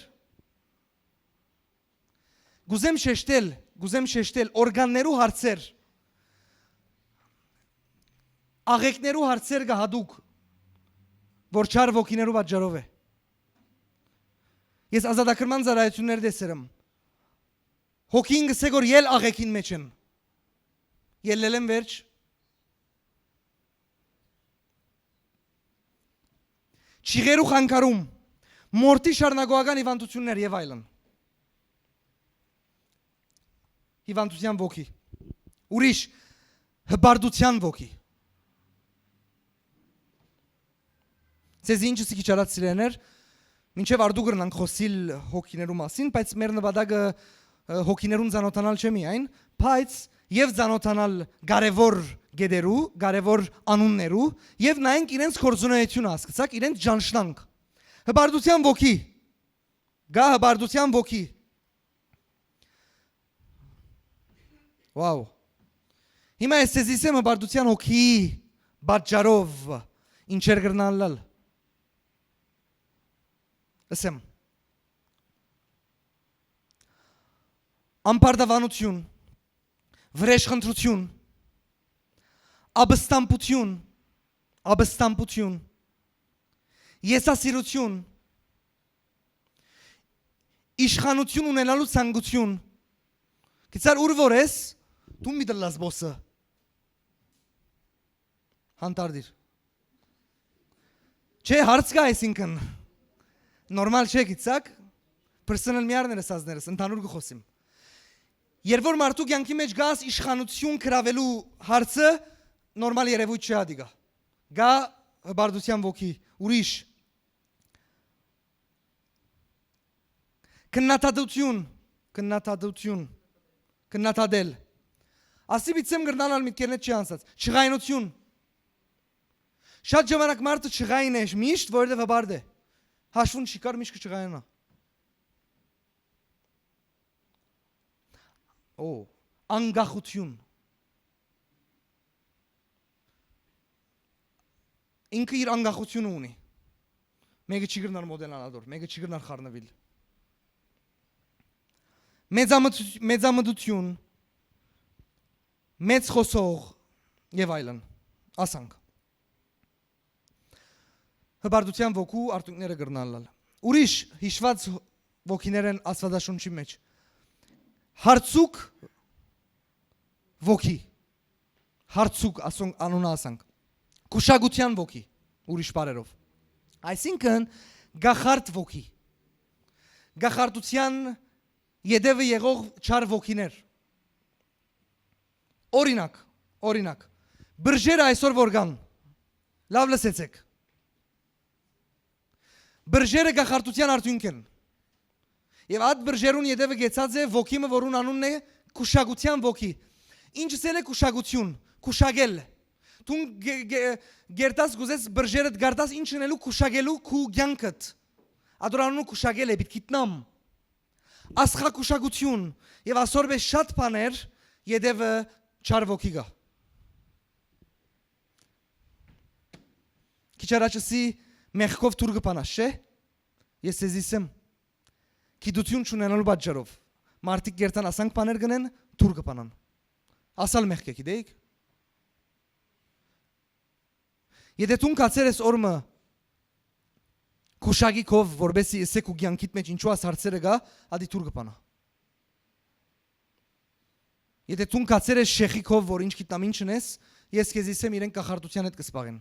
Գուզեմ շեշտել, գուզեմ շեշտել, օրգաններու հարցեր, աղեկներու հարցեր կը հատուկ, որ չար ոգիներու պատճառով է։ Ես ազատագրման ծառայություններ տեսեր եմ։ Հոգին կսե գոր ել աղեկին մեջ են։ Ելլել են վերջ։ Չիղերու խանգարում, մորթի շարունակողական հիվանդություններ եւ այլն։ Հիվանդության ոգի։ Ուրիշ, հպարտության ոգի։ Ձեզի ինչ ըսի քիչ առաջ, սիրեներ, մինչեւ արդու կրնանք խօսիլ հոգիներու մասին, բայց մեր նպատակը, ը, հոգիներուն ծանոթանալ չէ միայն, բայց եւ ծանոթանալ կարեւոր գետերու, կարեւոր անուններու, եւ նայենք իրենց գործունեությունը, հասկցաք, իրենց ճանչնանք։ Հպարտության ոգի, գա հպարտության ոգի։ Wow։ Հիմա ես ձեզի ասեմ հպարտության հոգի պատճառով ինչեր կրնան ըլլալ։ Ասեմ։ Ամբարտավանություն, վրեժխնդրություն, ապստամբություն, ապստամբություն, եսասիրություն, իշխանություն ունենալու ցանկություն։ Գիտցար ուր որ ես, դու մի դլլաս բոսը։ Հանդարտիր։ Չէ, հարց կա այսինքն։ Նորմալ չէ, գիտցաք։ Պրսնլ մի առներ սազներս, ընդհանուր կը խօսիմ։ Երբ որ մարդու կյանքի մեջ գաս իշխանություն կրավելու հարցը, նորմալ երևույթ չէ ադիգա։ Գա հպարտության ոգի, ուրիշ։ Քննադատություն, քննադատություն, քննադատել։ Ասի պիտի եմ կրնանալ միտքերնետ չի անցած։ Չղայնություն։ Շատ ժամանակ մարդը չղայն է միշտ, որովհետև հպարտ է։ Հաշվուն չի կար, միշտ կչղայանա։ Օ, անկախություն։ Ինքը իր անկախությունը ունի։ Մեկը չի կրնար մոտենալ ադոր, մեկը չի կրնար խառնվել։ Մեծամտու-, մեծամտություն, մեծ խոսող և այլն, ասանք։ Հպարտության ոգու արդյունքները կրնան լալ։ Ուրիշ հիշված ոգիներ են Աստվածաշունչի մեջ։ Հարցուկ ոգի, հարցուկ, ասոնք, անունը ասանք, գուշակության ոգի, ուրիշ բարերով։ Այսինքն, գախարդ ոգի, գախարդության ետևը եղող չար ոգիներ։ Օրինակ, օրինակ, բրժերը այսօր որ կան, լավ լսեցեք, բրժերը գախարդության արդյունք են։ Եվ այդ բրժերուն ետևը գեցած է ոգի մը, որուն անունն է կուշակության ոգի։ Ինչ սել է կուշակություն, կուշակել։ Դուն գե-, գե-, գերտաս կուզես բրժերդ գարտաս, ինչ ընելու կուշակելու քու կյանքդ։ Ադոր անունը կուշակել է, պիտ գիտնամ։ Ասխակուշակություն և ասոր պես շատ բաներ ետևը չար ոգի գա։ Քիչ առաջ ըսի մեղքով թուր կը բանաս, չէ՞։ Ես ձեզի ասեմ, գիտություն չունենալու պատճառով մարդիկ գերտան ասանք բաներ գնեն, թուր կը բանան։ Ասալ մեղք է, գիտեիք։ Եթե դուն կացեր ես օրը մը քուշակի քով, որպեսզի ըսէ քու կեանքիդ մէջ ինչու այս հարցերը կայ, ատի դուր կը բանայ։ Եթէ դուն գացեր ես շեխի քով, որ ինչ գիտնամ ինչ ընես, ես քեզի ըսեմ, իրենք կախարդութեան հետ կը զբաղեն։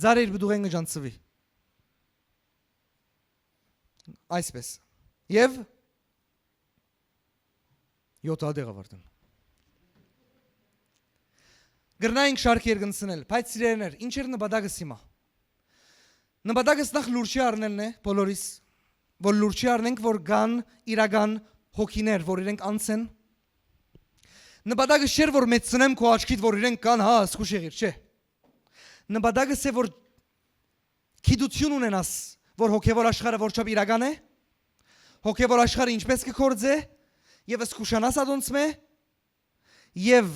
Ձարը իր պտուղէն կը ճանչցուի։ Այսպէս։ Եւ յոթ ատեղ ավարտեն։ Կրնայինք շարք երկնցնել, բայց սիրելիներ, ինչ էր նպատակս հիմա։ Նպատակս նախ լուր չի առնելն է, բոլորիս, որ լուր չի առնենք, որ կան իրական հոգիներ, որ իրենք անց են։ Նպատակս չէր, որ մեծցնեմ քո աչքիդ, որ իրենք կան, հա, զգուշ եղիր, չէ։ Նպատակս է, որ գիտություն ունենաս, որ հոգեվոր աշխարհը որչափ իրական է, հոգեվոր աշխարհը ինչպէս կը գործէ, եւ զգուշանաս ատոնցմէ, եւ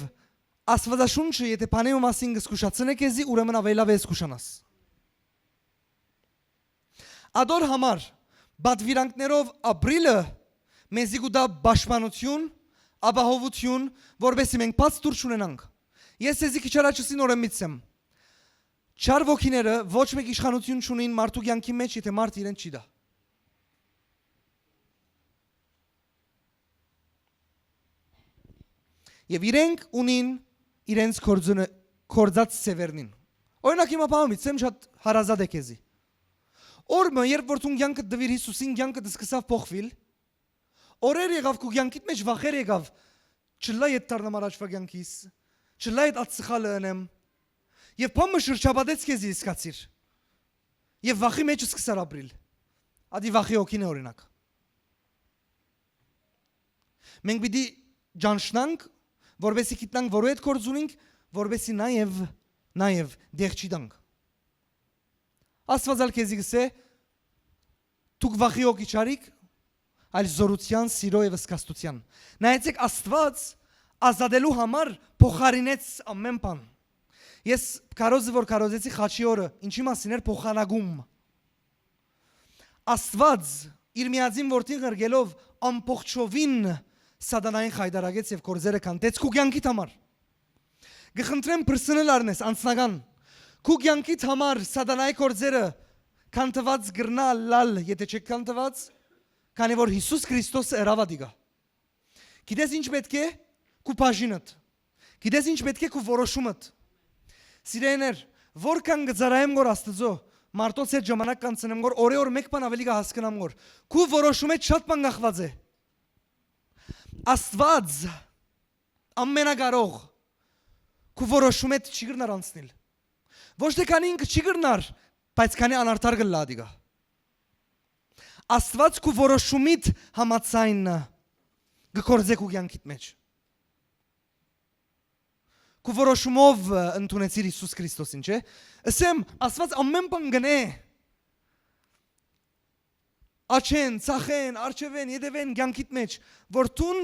Աստուածաշունչը, եթէ բանէ ու մասին կը զգուշացնէ քեզի, ուրեմն աւելաւէ զգուշանաս։ Ատոր համար պատուիրանքներով ապրիլը մեզի կու տայ պաշտպանություն, ապահովություն, որպեսզի մենք բաց դուռ չունենանք։ Ես ձեզի քիչ առաջ ըսի, նորէն մտցեմ։ Չար ոգիները ոչ մէկ իշխանութիւն չունին մարդու կեանքի մէջ, եթէ մարդ իրեն չի տայ։ Եւ իրենք ունին իրենց գործունե-, գործած ձեւերնին։ Օրինակ, հիմա բան մտցեմ, շատ հարազատ է քեզի։ Օր մը, երբ որ դուն կեանքդ տուիր Յիսուսին, կեանքդ սկսաւ փոխուիլ, օրեր եղաւ քու կեանքիդ մէջ, վախեր եղաւ, չլայ ետ դառնամ առաջվա կեանքիս, չլայ ետ ատ սխալը ընեմ, եւ բան մը շրջապատեց քեզի, զգացիր, եւ վախի մէջ սկսար ապրիլ։ Ատի վախի հոգին է, օրինակ։ Մենք պիտի ճանչնանք, որպեսզի գիտնանք, որու հետ գործ ունենք, որպեսզի նաեւ, նաեւ տեղ չի տանք։ Աստուած ալ քեզի կ'ըսէ, դուք վախի հոգի չարիք, այլ զօրութեան, սիրոյ եւ զգաստութեան։ Նայեցէք, Աստուած ազատելու համար փոխարինեց ամէն բան։ Ես քարոզը, որ քարոզեցի խաչի օրը, ինչի մասին էր փոխանակում։ Աստուած իր միածին որդին ղրկելով ամբողջովին սատանային խայտարակեց եւ գործերը քանդեց քու կեանքիդ համար։ Կը խնդրեմ, պրսնլ առնես անձնական։ Քու կեանքիդ համար սատանայի գործերը քանդված կրնա ըլլալ, եթէ չեք քանդված, քանի որ Յիսուս Քրիստոսը ըրաւ ատիկա։ Գիտես ինչ պէտք է քու բաժինդ։ Գիտես ինչ պէտք է քու որոշումդ։ Սիրելիներ, որքան կը ծառայեմ գոր Աստուծոյ, մարդոց հետ ժամանակ կանցնեմ գոր, օրէ օր մէկ բան աւելի կը հասկնամ գոր։ Քու որոշումէ շատ բան կախված է։ Աստուած ամենակարող քու որոշումէդ չի կրնար անցնել։ Ոչ թէ քանի ինքը չի կրնար, բայց քանի անարդար կ'ըլլայ ատիկա։ Աստուած քու որոշումիդ համաձայն կը գործէ քու կեանքիդ մէջ։ Քու որոշումով, ը, ընդունեցիր Յիսուս Քրիստոսին, չէ՞։ Ըսեմ, Աստուած ամէն բան կ'ընէ, աջէն, ձախէն, առջեւէն, ետեւէն, կեանքիդ մէջ, որ դուն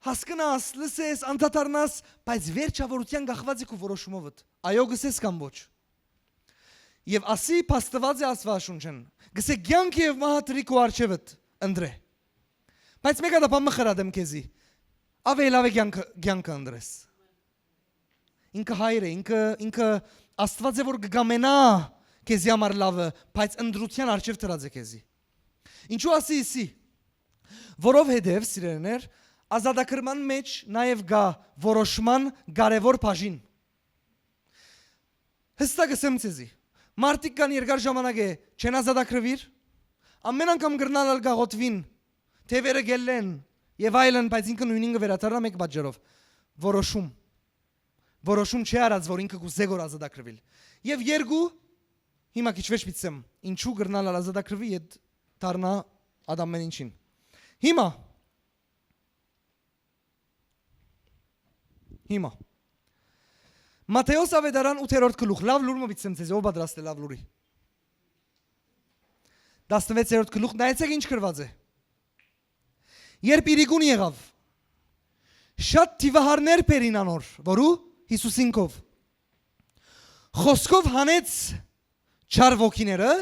հասկնաս, լսես, անդադառնաս, բայց վերջաւորութեան կախված է քու որոշումովդ։ Այո, կ'ըսես կամ ոչ։ Եւ ասի փաստուած է Աստուածաշունչէն, կ'ըսէ, կեանքը եւ մահը դրի քու առջեւդ, ընտրէ։ Բայց մէկ հատ ա բան մը խրատեմ քեզի, աւելաւէ կեանքը, կեանքը ընտրես։ Ինքը հայր է, ինքը, ինքը Աստուած է, որ կը կամենայ քեզի համար լաւը, բայց ընտրութեան առջեւ դրած է քեզի։ Ինչու ասի ըսի։ Որովհետեւ, սիրելիներ, ազատագրման մէջ նաեւ կայ որոշման կարեւոր բաժին։ Յստակ ըսեմ ձեզի, մարդիկ կան երկար ժամանակ է չեն ազատագրուիր, ամէն անգամ կրնան ալ գաղութին, թեւերը գելլեն եւ այլն, բայց ինքը նոյնին կը վերադառնայ մէկ պատճառով. որոշում։ Որոշում չի արած, որ ինքը կ'ուզէ գոր ազատագրուիլ։ Եւ երկու, հիմա քիչ վեճ պիտի ասեմ, ինչու կրնան ալ ազատագրուի, ետ դառնայ ատ ամէն ինչին։ Հիմա, հիմա, Մատթէոս Աւետարան ութերորդ գլուխ, լաւ լուր մը պիտի ասեմ ձեզի, ով պատրաստ է լաւ լուրի։ Տասնվեցերորդ գլուխ, նայեցեք ինչ գրուած է։ Երբ իրիկուն եղաւ, շատ դիւահարներ բերին անոր, որու Յիսուսին քով։ Խոսքով հանեց չար ոգիները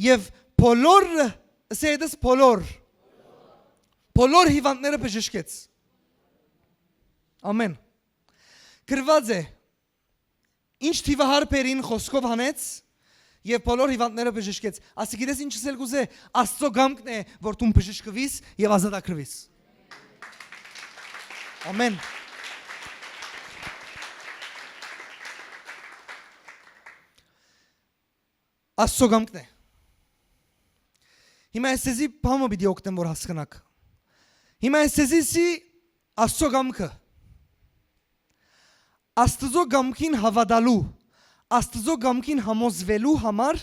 եւ բոլոր, ըսե հետս բոլոր, բոլոր հիվանդները բժշկեց։ Ամեն։ Գրուած է, ինչ դիւահար բերին խոսքով հանեց, Եւ բոլոր հիւանդները բժշկեց։ Ասիկա գիտես ինչ ըսել կուզէ։ Աստծո կամքն է, որ դուն բժշկուիս եւ ազատագրուիս։ Ամեն։ Աստծո կամքն է։ Հիմա ես ձեզի բան մը պիտի օգնեմ, որ հասկնաք։ Հիմա ես ձեզի սի Աստծո կամքը։ Աստծո կամքին հաւատալու, Աստծո կամքին համոզուելու համար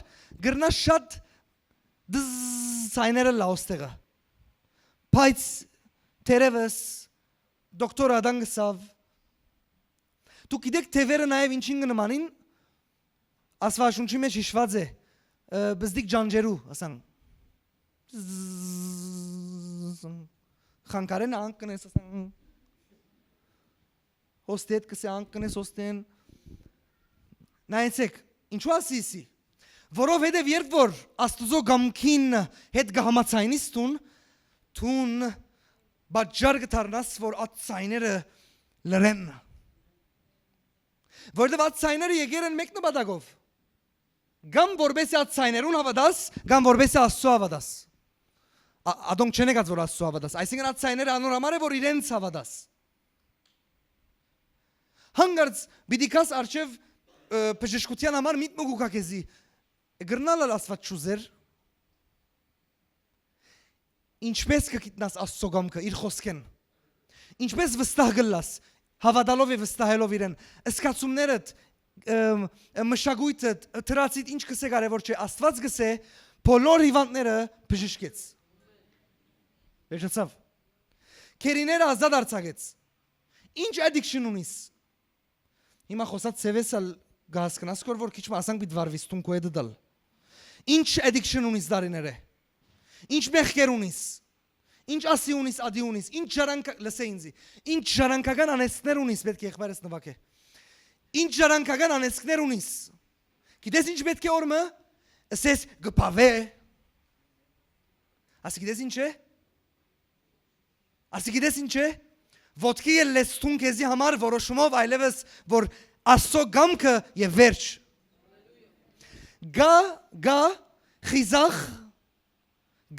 կրնա շատ դզզ ձայները լաոս տեղը։ Բայց թերևս դոկտոր Ադան գսաւ, դուք գիտեք թեւերը նաեւ ինչին կը նմանին, Աստուածաշունչի մէջ յիշուած է, ը, բզդիկ ջանջերու, ասան։ Զզզզզզ, խանգարեն անկնես, ասան։ Հոստետ կսե անկնես հոստեն։ Նայեցեք, ինչու ասի սի։ Որովհետեւ երբ որ Աստուծո կամքին հետ կը համաձայնիս դուն, դուն պատճառ կը դառնաս, որ այդ ձայները լռեն։ Որովհետեւ այդ ձայները եկեր են մէկ նպատակով։ Կամ որպեսզի այդ ձայներուն հաւատաս, կամ որպեսզի Աստծո հաւատաս։ Ա-, ատոնք չեն եկած, որ Աստծո հաւատաս։ Այսինքն, այդ ձայները անոր համար է, որ իրենց հաւատաս։ Հանկարծ պիտի գաս առջեւ, ը, բժշկութեան համար միտքը կու գայ քեզի։ Կրնալ ալ Աստուած չուզեր։ Ինչպէս կը գիտնաս Աստծո կամքը իր խօսքէն։ Ինչպէս վստահ կ'ըլլաս, հաւատալով եւ վստահելով իրեն, զգացումներդ, ըմ, մշակոյթդ, դրացիդ ինչ կսե կարեւոր չէ, Աստուած կսե, բոլոր հիւանդները բժշկեց։ Վերջացաւ։ Գերիները ազատ արձակեց։ Ինչ addiction ունիս։ Հիմա խօսած ծեւես ալ կը հասկնաս, որ, որ քիչ մը ասանք պիտի վարվիս, դուն քո հետ դալ։ Ինչ addiction ունիս դարիներէ։ Ինչ մեղքեր ունիս։ Ինչ ասի ունիս, ադի ունիս։ Ինչ ժառանգ-, լսե ինձի։ Ինչ ժառանգական անեծքներ ունիս, պէտք է եղբայրս նուագէ։ Ինչ ժառանգական անեծքներ ունիս։ Գիտես ինչ պէտք է օրմը։ Ըսես կը բաւէ։ Ասի գիտես ինչ է։ Ասի գիտես ինչ է։ Ոտքի ելլես դուն քեզի համար որոշումով այլևս, որ Աստծո կամքը եւ վերջ։ Գա, գա, խիզախ,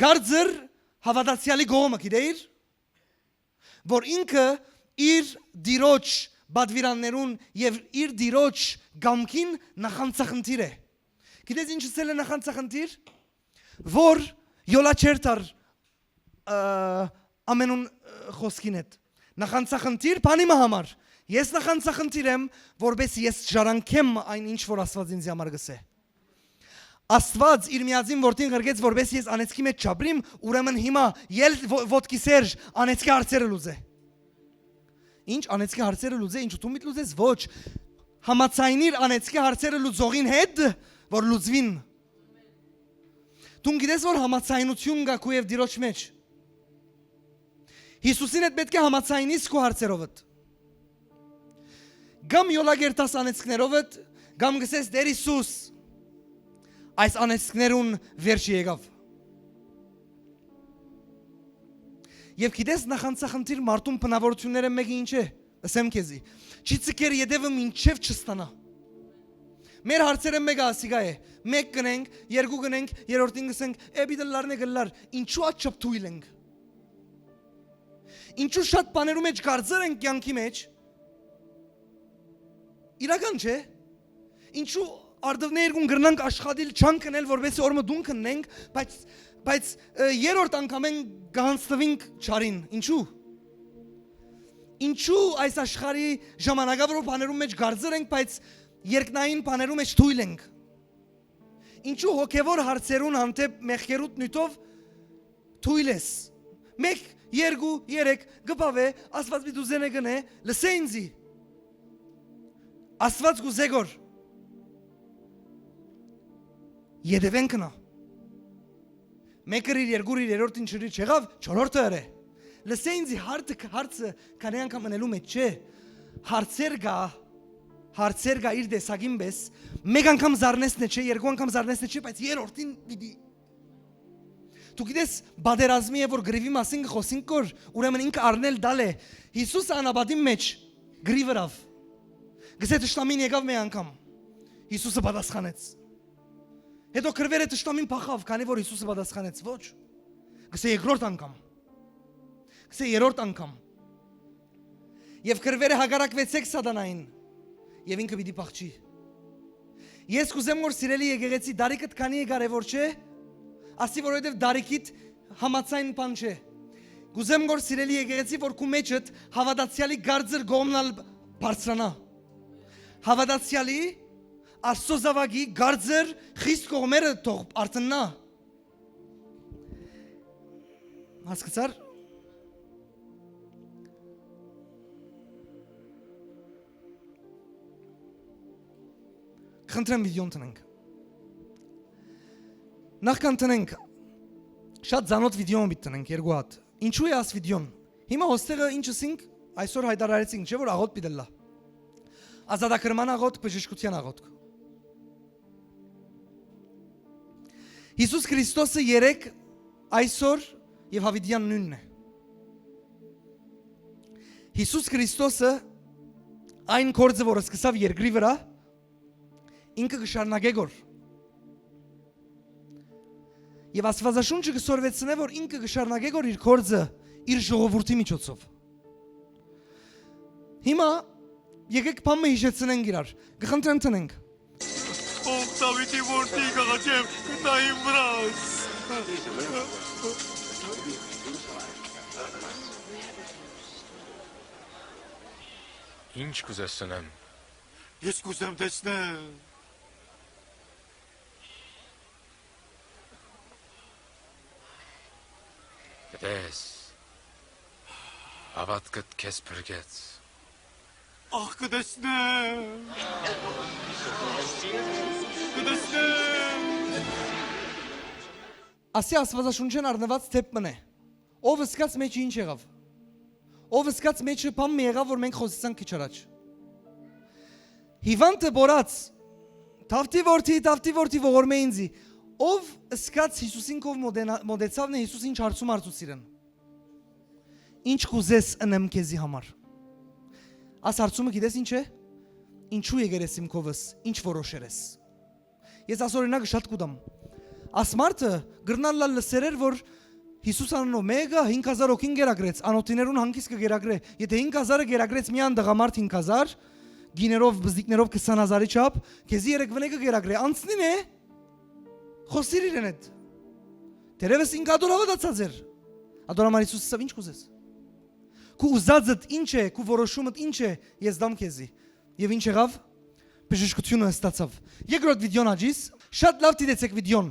գարձր, հաւատացեալի կողմը գիտեիր, որ ինքը իր դիրոջ պատվիրաններուն եւ իր դիրոջ կամքին նախանցախնդիր է։ Գիտես ինչ ըսել է նախանցախնդիր, որ յոլա չեր տար, ը, ամենուն, ը, խօսքին հետ։ Նախանցախնդիր բանի մը համար։ Ես նախանցախնդիր եմ, որպեսզի ես ժառանգեմ այն ինչ որ Աստված ինձի համար գսե։ Աստված իր միածին որդին ղրկեց, որպեսզի ես անեծքի մեջ չապրիմ, ուրեմն հիմա ել ո-, ոտքի Սերժ անեծքի հարցերը լուծե։ Ինչ անեծքի հարցերը լուծե, ինչ դու միտ լուծես, ոչ։ Համաձայնիր անեծքի հարցերը լուծողին հետ, որ լուծվին։ Դուն գիտես որ համաձայնություն կա քու եւ դիրոջ մեջ։ Յիսուսին հետ պէտք է համաձայնիս քու հարցերովդ։ Կամ յոլա կերտաս անեծքներովդ, կամ գսես Տեր Յիսուս, այս անեծքներուն վերջը եկաւ։ Եւ գիտես նախանցախնդիր մարդուն բնավորությունները մեկը ինչ է, ըսեմ քեզի, չի ցկեր ետևը մինչեւ չստանա։ Մեր հարցերը մեկը ասիկա է, մեկ կնենք, երկու կնենք, երրորդին կսենք, «Էպի դլլարն է գլլար, ինչու աչափ թույլ ենք»։ Ինչու շատ բաներու մեջ կարծեր ենք կյանքի մեջ, իրական չէ։ Ինչու արդուներ կուն կրնանք աշխատիլ չան կնել, որպեսզի օրը դուն կնենք, բայց, բայց, ը, երրորդ անգամեն կհանձնվինք չարին։ Ինչու։ Ինչու այս աշխարհի ժամանակավորող բաներու մեջ կարծեր ենք, բայց երկնային բաներու մեջ թույլ ենք։ Ինչու հոգևոր հարցերուն հանդեպ մեղքերուտ նյութով թույլ ես։ Մեկ, երկու, երեք, կը բաւէ, Աստված մի դուզենե կնե, լսե ինձի։ Աստված կուզե գոր։ Ետևեն կնա։ Մեկը իր երկու իր երրորդ ինչ իր չեղավ, չորրորդը ըրե։ Լսե ինձի հարցը, հարցը քանի անգամ ընելու մեջ չէ։ Հարցեր կա, հարցեր կա իր տեսակին պես, մեկ անգամ զարնես նե չէ, երկու անգամ զարնես նե չէ, բայց երրորդին պիտի Դու գիտես, պատերազմի եւ որ գրիվի մասին կը խոսենք որ, ուրեմն ինքը առնել տալ է։ Յիսուսը անապատին մեջ գրիվ ըրավ։ Գսե թշնամին եկավ մի անգամ։ Յիսուսը պատասխանեց։ Հետո քրուերը թշնամին փախաւ, քանի որ Յիսուսը պատասխանեց. «Ոչ»։ Կսե երկրորդ անգամ։ Կսե երրորդ անգամ։ «Եւ քրուերը հակառակուեցէք սատանային, եւ ինքը պիտի փախչի»։ Ես կ'ուզեմ որ, սիրելի եկեղեցի, տարիքդ քանի է կարեւոր չէ, ասի, որովհետեւ տարիքիդ համաձայն բան չէ։ Կ'ուզեմ որ, սիրելի եկեղեցի, որ քու մեջդ հաւատացեալի կարծր կողմն ալ բարձրանայ։ Հաւատացեալի, Աստծո զաւակի կարծր խիստ կողմերը թող արթննայ։ Հասկացա՞ր։ Խնդրեմ, վիդեոն տնենք։ Նախքան տնենք, շատ ծանոթ վիդեոն պիտի տնենք երկու հատ։ Ինչու է աս վիդեոն։ Հիմա ոստեղը ինչ ըսինք, այսօր հայտարարեցինք, չէ՞ որ աղոթք պիտի ըլլայ։ Ազատագրման աղոթք, բժշկության աղոթք։ Յիսուս Քրիստոսը երեկ, այսօր եւ յաւիտեան նոյնն է։ Յիսուս Քրիստոսը այն գործը, որ սկսաւ երկրի վրայ, ինքը կը շարունակէ գոր։ Եւ Աստուածաշունչը կը սորվեցնէ, որ ինքը կը շարունակէ գոր իր գործը իր ժողովուրդի միջոցով։ Հիմա եկեք բան մը յիշեցնենք իրար։ Կը խնդրեմ տնենք։ Ով Դաւիթի որդի, կ'աղաչեմ, գնա իմ վրաս։ Ինչ կ'ուզես սնեմ։ Ես կ'ուզեմ տեսնել։ Տես, հաւատքդ քեզ փրկեց։ Ախ, կը տեսնեմ։ Կը տեսնեմ։ Ասի Աստուածաշունչէն առնուած դէպ մըն է։ Ով սկաց մէջը ինչ եղաւ։ Ով սկաց մէջը բան մը եղաւ, որ մենք խօսեցանք քիչ առաջ։ Հիւանդը բորած. «Դաւթի որդի, Դաւթի որդի, ողորմէ ինծի»։ Ով սկաց Յիսուսին քով մոտենա-, մոտեցաւ նե, Յիսուս ինչ հարցում հարցուց իրեն։ «Ինչ կ'ուզես ընեմ քեզի համար»։ Աս հարցումը գիտես ինչ է։ «Ինչու եկեր ես իմ քովս, ինչ որոշեր ես»։ Ես աս օրինակը շատ կու տամ։ Աս մարդը կրնալ լալ լսեր էր, որ Յիսուս անունով մեկը հինգ հազար հոգին կերակրեց, անօթիներուն հանգիստ կը կերակրէ։ Եթե հինգ հազարը կերակրեց միան տղամարդ հինգ հազար, գիներով, բզդիկներով քսան հազարի չափ, քեզի երեկ վնե կը կերակրէ, անցնին է, խօսիր իրեն հետ։ Դերևս ինք ատոր հաւատացած էր։ Ատոր համար Յիսուս ըսաւ. «Ինչ կ'ուզես։ Քու ուզածդ ինչ է, քու որոշումդ ինչ է, ես տամ քեզի»։ Եվ ինչ եղաւ։ Բժշկութիւնը ստացաւ։ Երկրորդ վիդեոն աջիս, շատ լաւ դիտեցէք վիդեոն։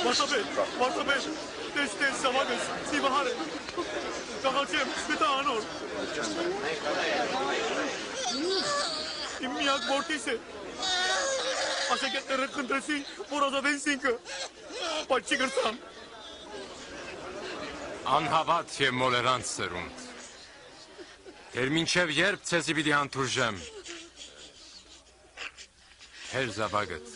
Վարդապետ, վարդապետ, տես, տես, զաւակս, Տիվահար է։ Կ'աղաչեմ, գտա անոր։ Իմ միակ որդիս է։ Աշակերտները խնդրեցին, որ ազատեն զինքը, բայց չի կրցան։ Անհաւատ եւ մոլերանց սերունդ։ Դեռ մինչեւ ե՞րբ ձեզի պիտի հանդուրժեմ։ Հեր զաւակդ։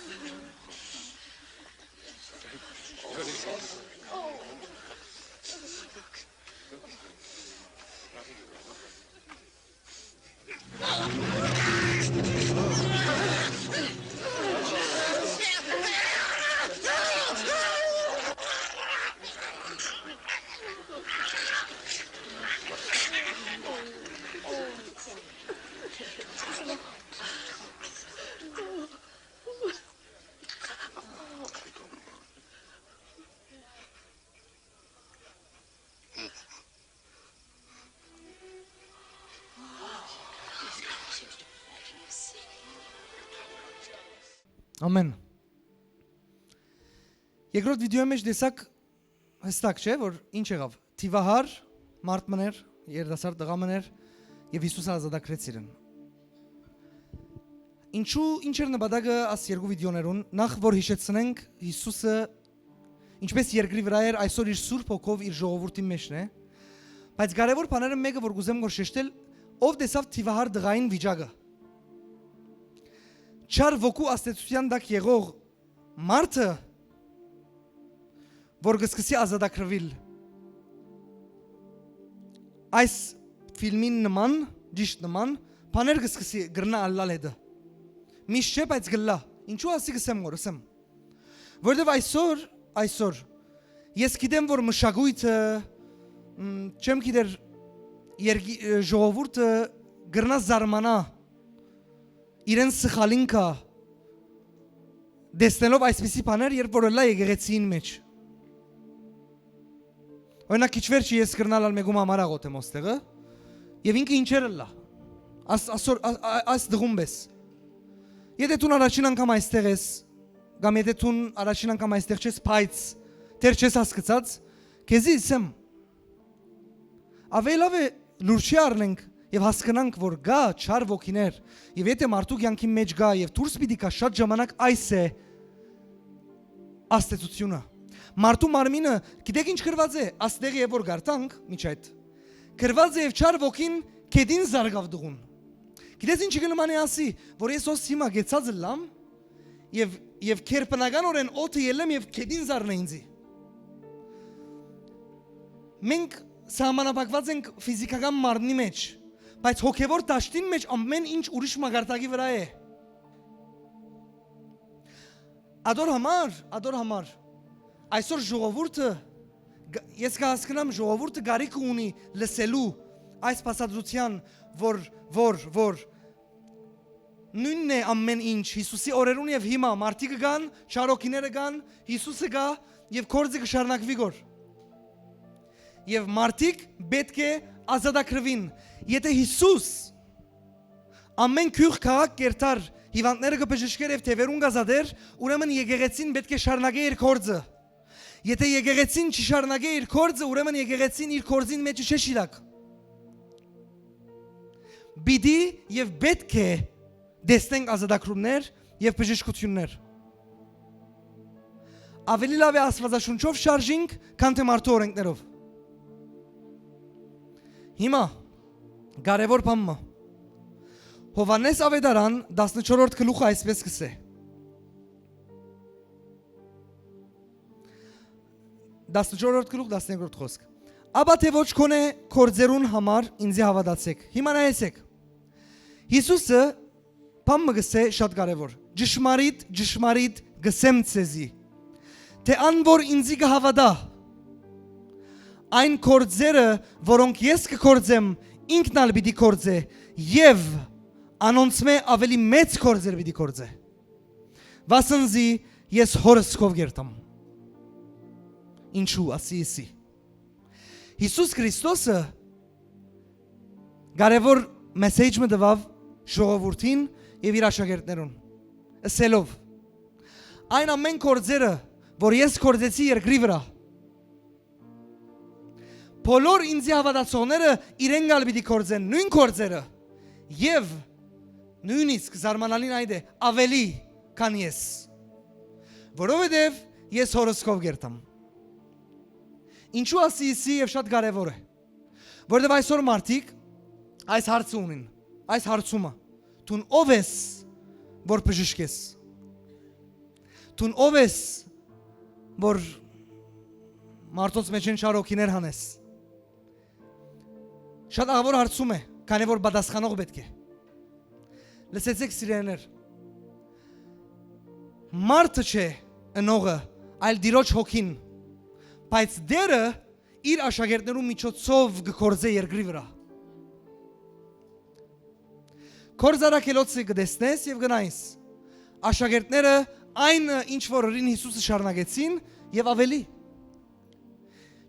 Ամեն։ Երկրորդ վիդեոյի մէջ տեսաք հստակ չէ, որ ինչ եղաւ։ Տիվահար մարդ մըն էր, երիտասարդ տղայ մըն էր, եւ Յիսուսը ազատագրեց իրեն։ Ինչու, ինչ էր նպատակը աս երկու վիդեոներուն, նախ որ յիշեցնենք, Յիսուսը ինչպես երկրի վրայ էր, այսօր իր Սուրբ Հոգով իր ժողովուրդի մէջն է, բայց կարեւոր բաները մէկը, որ կ'ուզեմ որ շեշտել, ով տեսաւ տիվահար տղային վիճակը։ Չար ոգու ազդեցութեան տակ եղող մարդը, որ կը սկսի ազատագրուիլ այս ֆիլմին նման, ճիշդ նման, բաներ կը սկսի, կրնայ ըլլալ հետը։ Միշտ չէ, բայց կ'ըլլայ։ Ինչու ասի կ'ըսեմ, որ ըսեմ։ Որովհետեւ այսօր, այսօր, ես գիտեմ, որ մշակոյթը, մ, չեմ գիտեր, երկի-, ը, ժողովուրդը կրնայ զարմանայ իրեն սխալին կայ, տեսնելով այսպիսի բաներ, երբ որ ըլլայ եկեղեցին մէջ։ Օրինակ, քիչ վերջը ես կրնալ ալ մեկու համար աղոթեմ ոստեղը, եւ ինքը ինչեր ըլլայ։ Աս-, ասոր-, ա-, ա-, այս դղում պէս։ Եթե դուն առաջին անգամ այստեղ ես, կամ եթե դուն առաջին անգամ այստեղ չես, բայց դեռ չես հասկցած, քեզի ըսեմ, աւելի լաւ է լուրջ առնենք եւ հասկնանք, որ կայ չար ոգիներ, եւ եթե մարդու կեանքի մէջ կայ եւ դուրս պիտի գայ շատ ժամանակ, այս է աստեցությունը։ Մարդու մարմինը, գիտեք ինչ գրուած է, աստեղ է որ գարտանք, միջայդ։ Գրուած է եւ չար ոգին գետին զարգաւ դուղուն։ Գիտես ինչ կը նմանի ասի, որ ես ոս հիմա գեցած ըլլամ, եւ, եւ քերբնականօրէն օդը ելլեմ եւ գետին զարնայ ինձի։ Մենք սահմանափակված ենք ֆիզիքական մարմնի մեջ, բայց հոգեվոր դաշտին մեջ ամեն ինչ ուրիշ մակարդակի վրայ է։ Ադոր համար, ադոր համար, այսօր ժողովուրդը, գ-, ես կը հասկնամ, ժողովուրդը կարիք ունի լսելու այս փաստադրութեան, որ, որ, որ նոյնն է ամեն ինչ, Յիսուսի օրերուն եւ հիմա, մարդիկը կան, չար ոգիները կան, Յիսուսը կայ եւ գործը կը շարունակուի գոր։ Եւ մարդիկ պէտք է ազատագրուին։ Եթե Յիսուս ամեն գիւղ, քաղաք կ'երթար, հիւանդները կը բժշկէր եւ թեւերուն կ'ազատէր, ուրեմն եկեղեցին պէտք է շարունակէ իր գործը։ Եթե եկեղեցին չի շարունակէ իր գործը, ուրեմն եկեղեցին իր գործին մէջը չէ շիրակ։ Պիտի եւ պէտք է տեսնենք ազատագրումներ եւ բժշկութիւններ։ Աւելի լաւ է Աստուածաշունչով շարժինք, քան թէ մարդու օրենքներով։ Հիմա, կարեւոր բան մը։ Յովհաննէս Աւետարան, տասնչորրորդ գլուխը այսպէս կ'ըսէ։ Տասնչորրորդ գլուխ, տասներկրորդ խօսք։ Ապա թէ ոչ քոնէ գործերուն համար ինձի հաւատացէք։ Հիմա նայեցէք։ Յիսուսը բան մը կ'ըսէ շատ կարեւոր։ «Ճշմարիտ, ճշմարիտ կ'ըսեմ ձեզի, թէ ան որ ինձի կը հաւատայ, այն գործերը, որոնք ես կը գործեմ, ինքն ալ պիտի գործէ, եւ անոնցմէ աւելի մեծ գործեր պիտի գործէ, վասն զի ես Հօրս քով կ'երթամ»։ Ինչու, ասի ըսի։ Յիսուս Քրիստոսը կարեւոր մեսեջ մը տուաւ ժողովուրդին եւ իր աշակերտներուն, ըսելով. «Այն ամեն գործերը, որ ես գործեցի երկրի վրայ, բոլոր ինձի հաւատացողները իրենք ալ պիտի գործեն նոյն գործերը, եւ նոյնիսկ զարմանալին այդ է, աւելի քան ես, որովհետեւ ես Հօրս քով կ'երթամ»։ Ինչու ասի ըսի եւ շատ կարեւոր է, որովհետեւ այսօր մարդիկ այս հարցը ունին, այս հարցումը. «Դուն ո՞վ ես, որ բժշկես։ Դուն ո՞վ ես, որ մարդոց մէջէն չար ոգիներ հանես»։ Շատ աղաւոր հարցում է, քանի որ պատասխանող պէտք է։ Լսեցէք, սիրելիներ, մարդը չէ ընողը, այլ Տիրոջ հոգին, բայց Տէրը իր աշակերտներու միջոցով կը գործէ երկրի վրայ։ Գործ առաքելոցը կը տեսնես եւ կը նայես։ Աշակերտները այն, ինչ որ ըրին Յիսուսը, շարունակեցին եւ աւելի։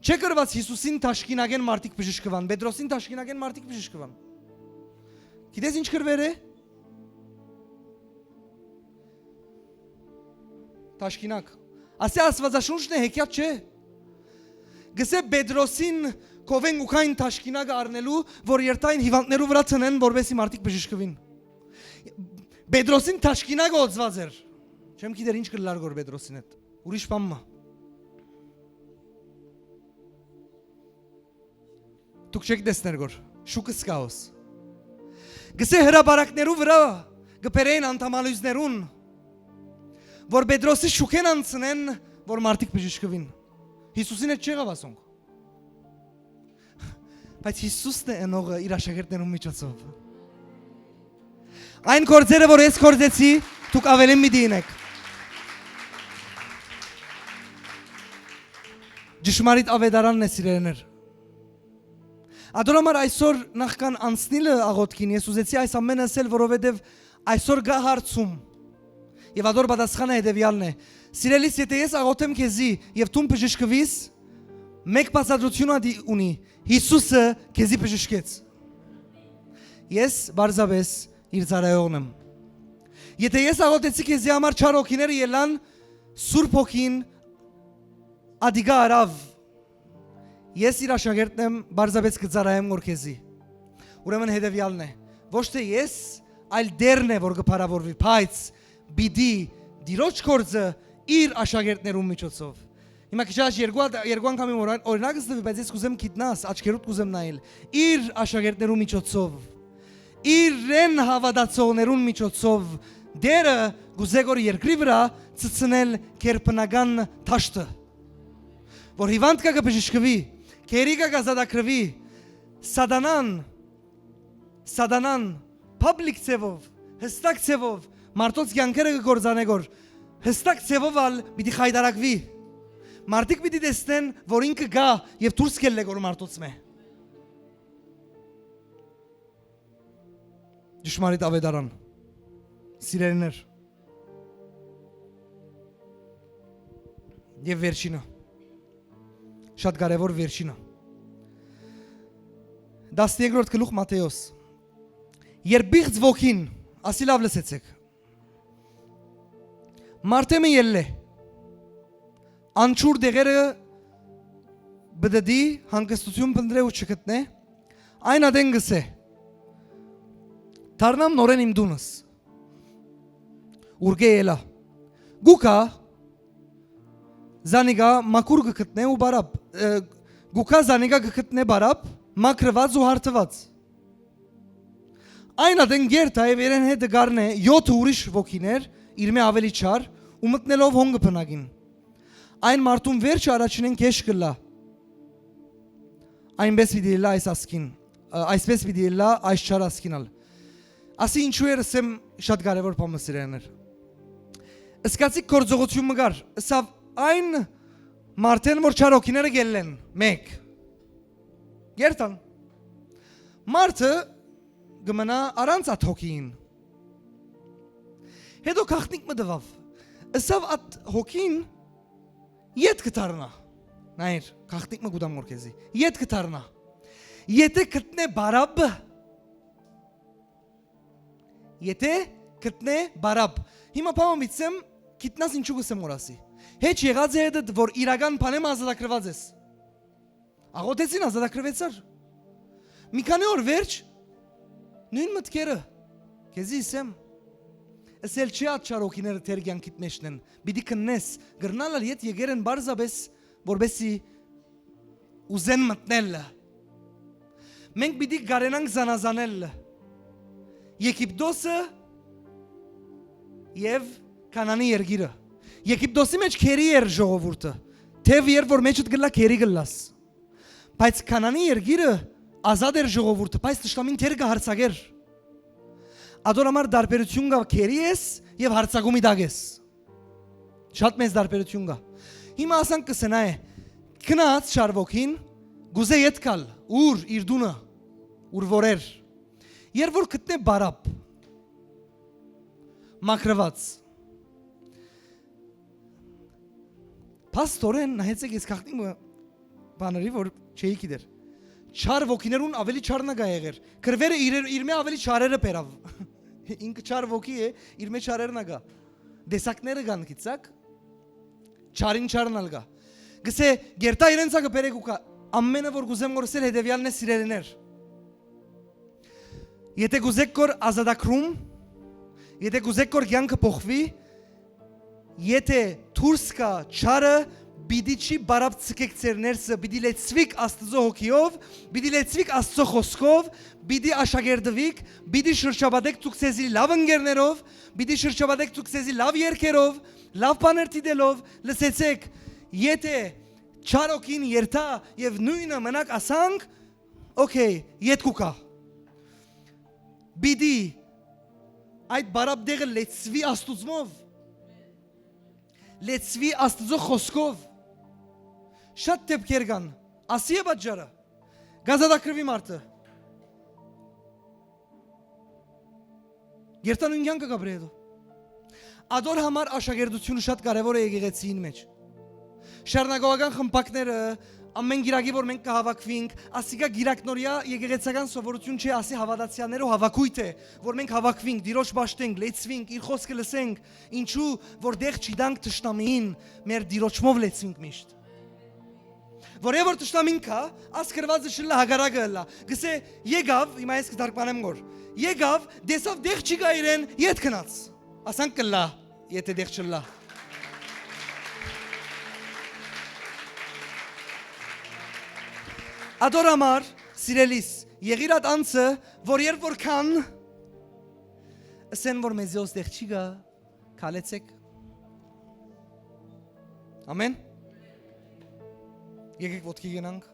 Չէ՞ գրուած Յիսուսին թաշկինակէն մարդիկ բժշկուան, Պետրոսին թաշկինակէն մարդիկ բժշկուան։ Գիտես ինչ գրուեր է։ Թաշկինակ։ Ասէ Աստուածաշունչն է, հեքիաթ չէ։ Գսե Պետրոսին կովեն ու քայն թաշկինակը առնելու, որ երթային հիվանդներու վրայ տնեն, որպեսզի մարդիկ բժշկուին։ Պետրոսին թաշկինակը օծուած էր։ Չեմ գիտեր ինչ կլար գոր Պետրոսին հետ։ Ուրիշ բան մը։ Դուք չեք տեսներ գոր, շուկս կաոս։ Գսե հրապարակներու վրայ կը բերեին անդամալույզներուն, որ Պետրոսի շուկեն անցնեն, որ մարդիկ բժշկուին։ Յիսուսին հետ չեղաւ ասոնք։ Բայց Յիսուսն է ընողը իր աշակերտներուն միջոցով։ Այն գործերը, որ ես գործեցի, Դուք աւելին պիտի ինեք։ Ճշմարիտ աւետարանն է, սիրելիներ։ Ատոր համար այսօր նախքան անցնիլը աղոթքին, ես ուզեցի այս ամենը ասել, որովհետեւ այսօր կայ հարցում։ Եւ ատոր պատասխանը հետեւեալն է. «Սիրելիս, եթե ես աղոթեմ քեզի եւ դուն բժշկուիս, մէկ բացատրութիւն ատի ունի. Յիսուսը քեզի բժշկեց»։ Ես պարզապէս իր ծառայողն եմ։ Եթե ես աղոթեցի քեզի համար չար հոգիները ելան, Սուրբ Հոգին ատիկա առաւ։ Ես իր աշակերտն եմ, պարզապէս կը ծառայեմ որ քեզի։ Ուրեմն հետեւեալն է. ոչ թէ ես, այլ Տէրն է որ կը փառաւորուի, բայց պիտի Տիրոջ գործը իր աշակերտներուն միջոցով։ Հիմա քիչ աջ երկու հատ, երկու անգամ իմ օրին-, օրինակ ստուի, բայց ես կուզեմ գիտնաս, աչքերուդ կուզեմ նայել։ Իր աշակերտներուն միջոցով, իրեն հաւատացողներուն միջոցով Տէրը կուզէ որ երկրի վրայ ցցնել գերբնական դաշտը, որ հիվանդ կայ կը բժշկուի, գերի կայ կ'ազատագրուի, սատանան, սատանան public ձևով, յստակ ձևով մարդոց կեանքերը կը կործանէ, որ յստակ ձևով ալ պիտի խայտարակուի։ Մարդիկ պիտի տեսնեն որ ինքը կայ եւ դուրս կ'ելլէ որ մարդոց մէ։ Ճշմարիտ աւետարան, սիրելիներ։ Եւ վերջինը, շատ կարեւոր վերջինը, տասներկրորդ գլուխ Մատթէոս. «Երբ իղձ ոգին», ասի, լաւ լսեցէք, «մարդէ մը ելլէ, անջուր տեղերը պտըտի, հանգստութիւն փնտռէ ու չգտնէ, այն ատեն կ'ըսէ. "Դառնամ նորէն իմ տունս, ուրկէ ելայ"։ Կու գայ, զանիկա մաքուր կը գտնէ ու բարապ, ը, կու գայ, զանիկա կը գտնէ բարապ, մաքրուած ու հարթուած։ Այն ատեն կ'երթայ եւ իրեն հետը կ'առնէ եօթը ուրիշ ոգիներ, իրմէ աւելի չար, ու մտնելով հոն կը բնակին։ Այն մարդուն վերջը առաջինէն գէշ կ'ըլլայ։ Այնպէս պիտի ըլլայ այս ազգին, ը, այսպէս պիտի ըլլայ այս չար ազգին ալ»։ Ասի, ինչու էր, ըսեմ, շատ կարեւոր բան մը, սիրելիներ։ Սկացիկ գործողութիւն մը կար, ըսաւ, այն մարդէն որ չար հոգիները կ'ելլեն, մէկ, կ'երթան, մարդը կը մնայ առանց ատ հոգիին։ Հետո գաղտնիք մը տուաւ, ըսաւ, ատ հոգին ետ կը դառնայ։ Նայիր, գաղտնիք մը կու տամ որ քեզի, ետ կը դառնայ, եթե գտնէ բարապ, եթե գտնէ բարապ։ Հիմա բան մտցեմ, գիտնաս ինչու կ'ըսեմ որ ասի։ Հեչ եղած է հետդ որ իրական բանէ մը ազատագրուած ես։ Աղոթեցին, ազատագրուեցար։ Մի քանի օր վերջ, նոյն մտքերը, քեզի ըսեմ, ըսել չի, ատ չար հոգիները Տէր կեանքիդ մէջն են, պիտի քննես, կրնալ ալ ետ եկեր են պարզապէս որպեսզի ուզեն մտնել լը։ Մենք պիտի կարենանք զանազանել լը Եգիպտոսը եւ Քանանի երկիրը։ Եգիպտոսի մեջ քերի էր ժողովուրդը, թեւ երբ որ մեջդ գլա քերի գլաս, բայց Քանանի երկիրը ազատ էր ժողովուրդը, բայց թշնամին թեր կը հարցակեր։ Ադոր համար դարբերություն կա, քերի ես եւ հարցակումի տակ ես։ Շատ մեծ դարբերություն կա։ Հիմա ասանք կը սենայ է, գնաց չար ոգին, գուզե ետ գալ, ուր իր դունը, ուր որ էր, երբ որ գտնե բարապ, մաքրված։ Փաստորեն, նայեցեք, ես գաղտնի մը բաների, որ չէի գիտեր։ Չար ոգիներուն ավելի չարն ա գա եղեր։ Քրվերը իրեր, իրմէ ավելի չարերը բերավ։ Ինքը չար ոգի է, իրմէ չարերն ա գա։ Տեսակները կան, գիտցաք, չարին չարն ալ կա։ Գսե, գերտա իրենց ա կը բերեք ու կա, ամենը որ կուզեմ որ սել հետևյալն է, սիրելիներ։ Եթե կուզեք կոր ազատագրում, եթե կուզեք կոր կյանքը փոխվի, եթե դուրս կա չարը, պիտի չի բարապ ցկեք ձեր ներսը, պիտի լեցվիք Աստծո հոգիով, պիտի լեցվիք Աստծո խոսքով, պիտի աշակերտվիք, պիտի շրջապատեք դուք ձեզի լավ ընկերներով, պիտի շրջապատեք դուք ձեզի լավ երգերով, լավ բաներ դիտելով, լսեցեք, եթե չար հոգին երթայ եւ նոյնը մնաք ասանք, օքեյ, ետ կու գայ։ Պիտի Այդ բարապ դեղը լեցուի Աստուծմով, լեցուի Աստուծոյ խօսքով։ Շատ դէպքեր կան, ասի է պատճառը, կազատագրուի մարդը։ Երթանուն կեանքը կապրի հետո։ Ատոր համար աշակերտությունը շատ կարեւոր է եկեղեցիին մէջ։ Շարունակողական խմբակները, ամէն գիրակի որ մենք կհավաքվինք, ասիկա գիրակնորյա եկեղեցական սովորություն չէ, ասի հաւատացեալներու հաւաքոյթ է, որ մենք հաւաքվինք, Տիրոջ պաշտենք, լեցուինք, իր խօսքը լսենք, ինչու որ տեղ չի տանք թշնամիին, մեր Տիրոջմով լեցուինք միշտ։ Որ է որ թշնամին կայ, աս գրուածը չլլայ, հակառակը ըլլայ։ Գսե, եկաւ, հիմա ես կդարկմանեմ գոր։ Եկաւ, տեսաւ տեղ չի կայ իրեն, ետ գնաց։ Ասանք կլլայ, եթե տեղ չլլայ։ Ատոր համար, սիրելիս, եղիր այդ անձը, որ երբ որ կան, ըսեն որ մեզի ոս տեղ չի կայ, քալեցեք։ Ամեն։ Եկեք ոտքի գնանք։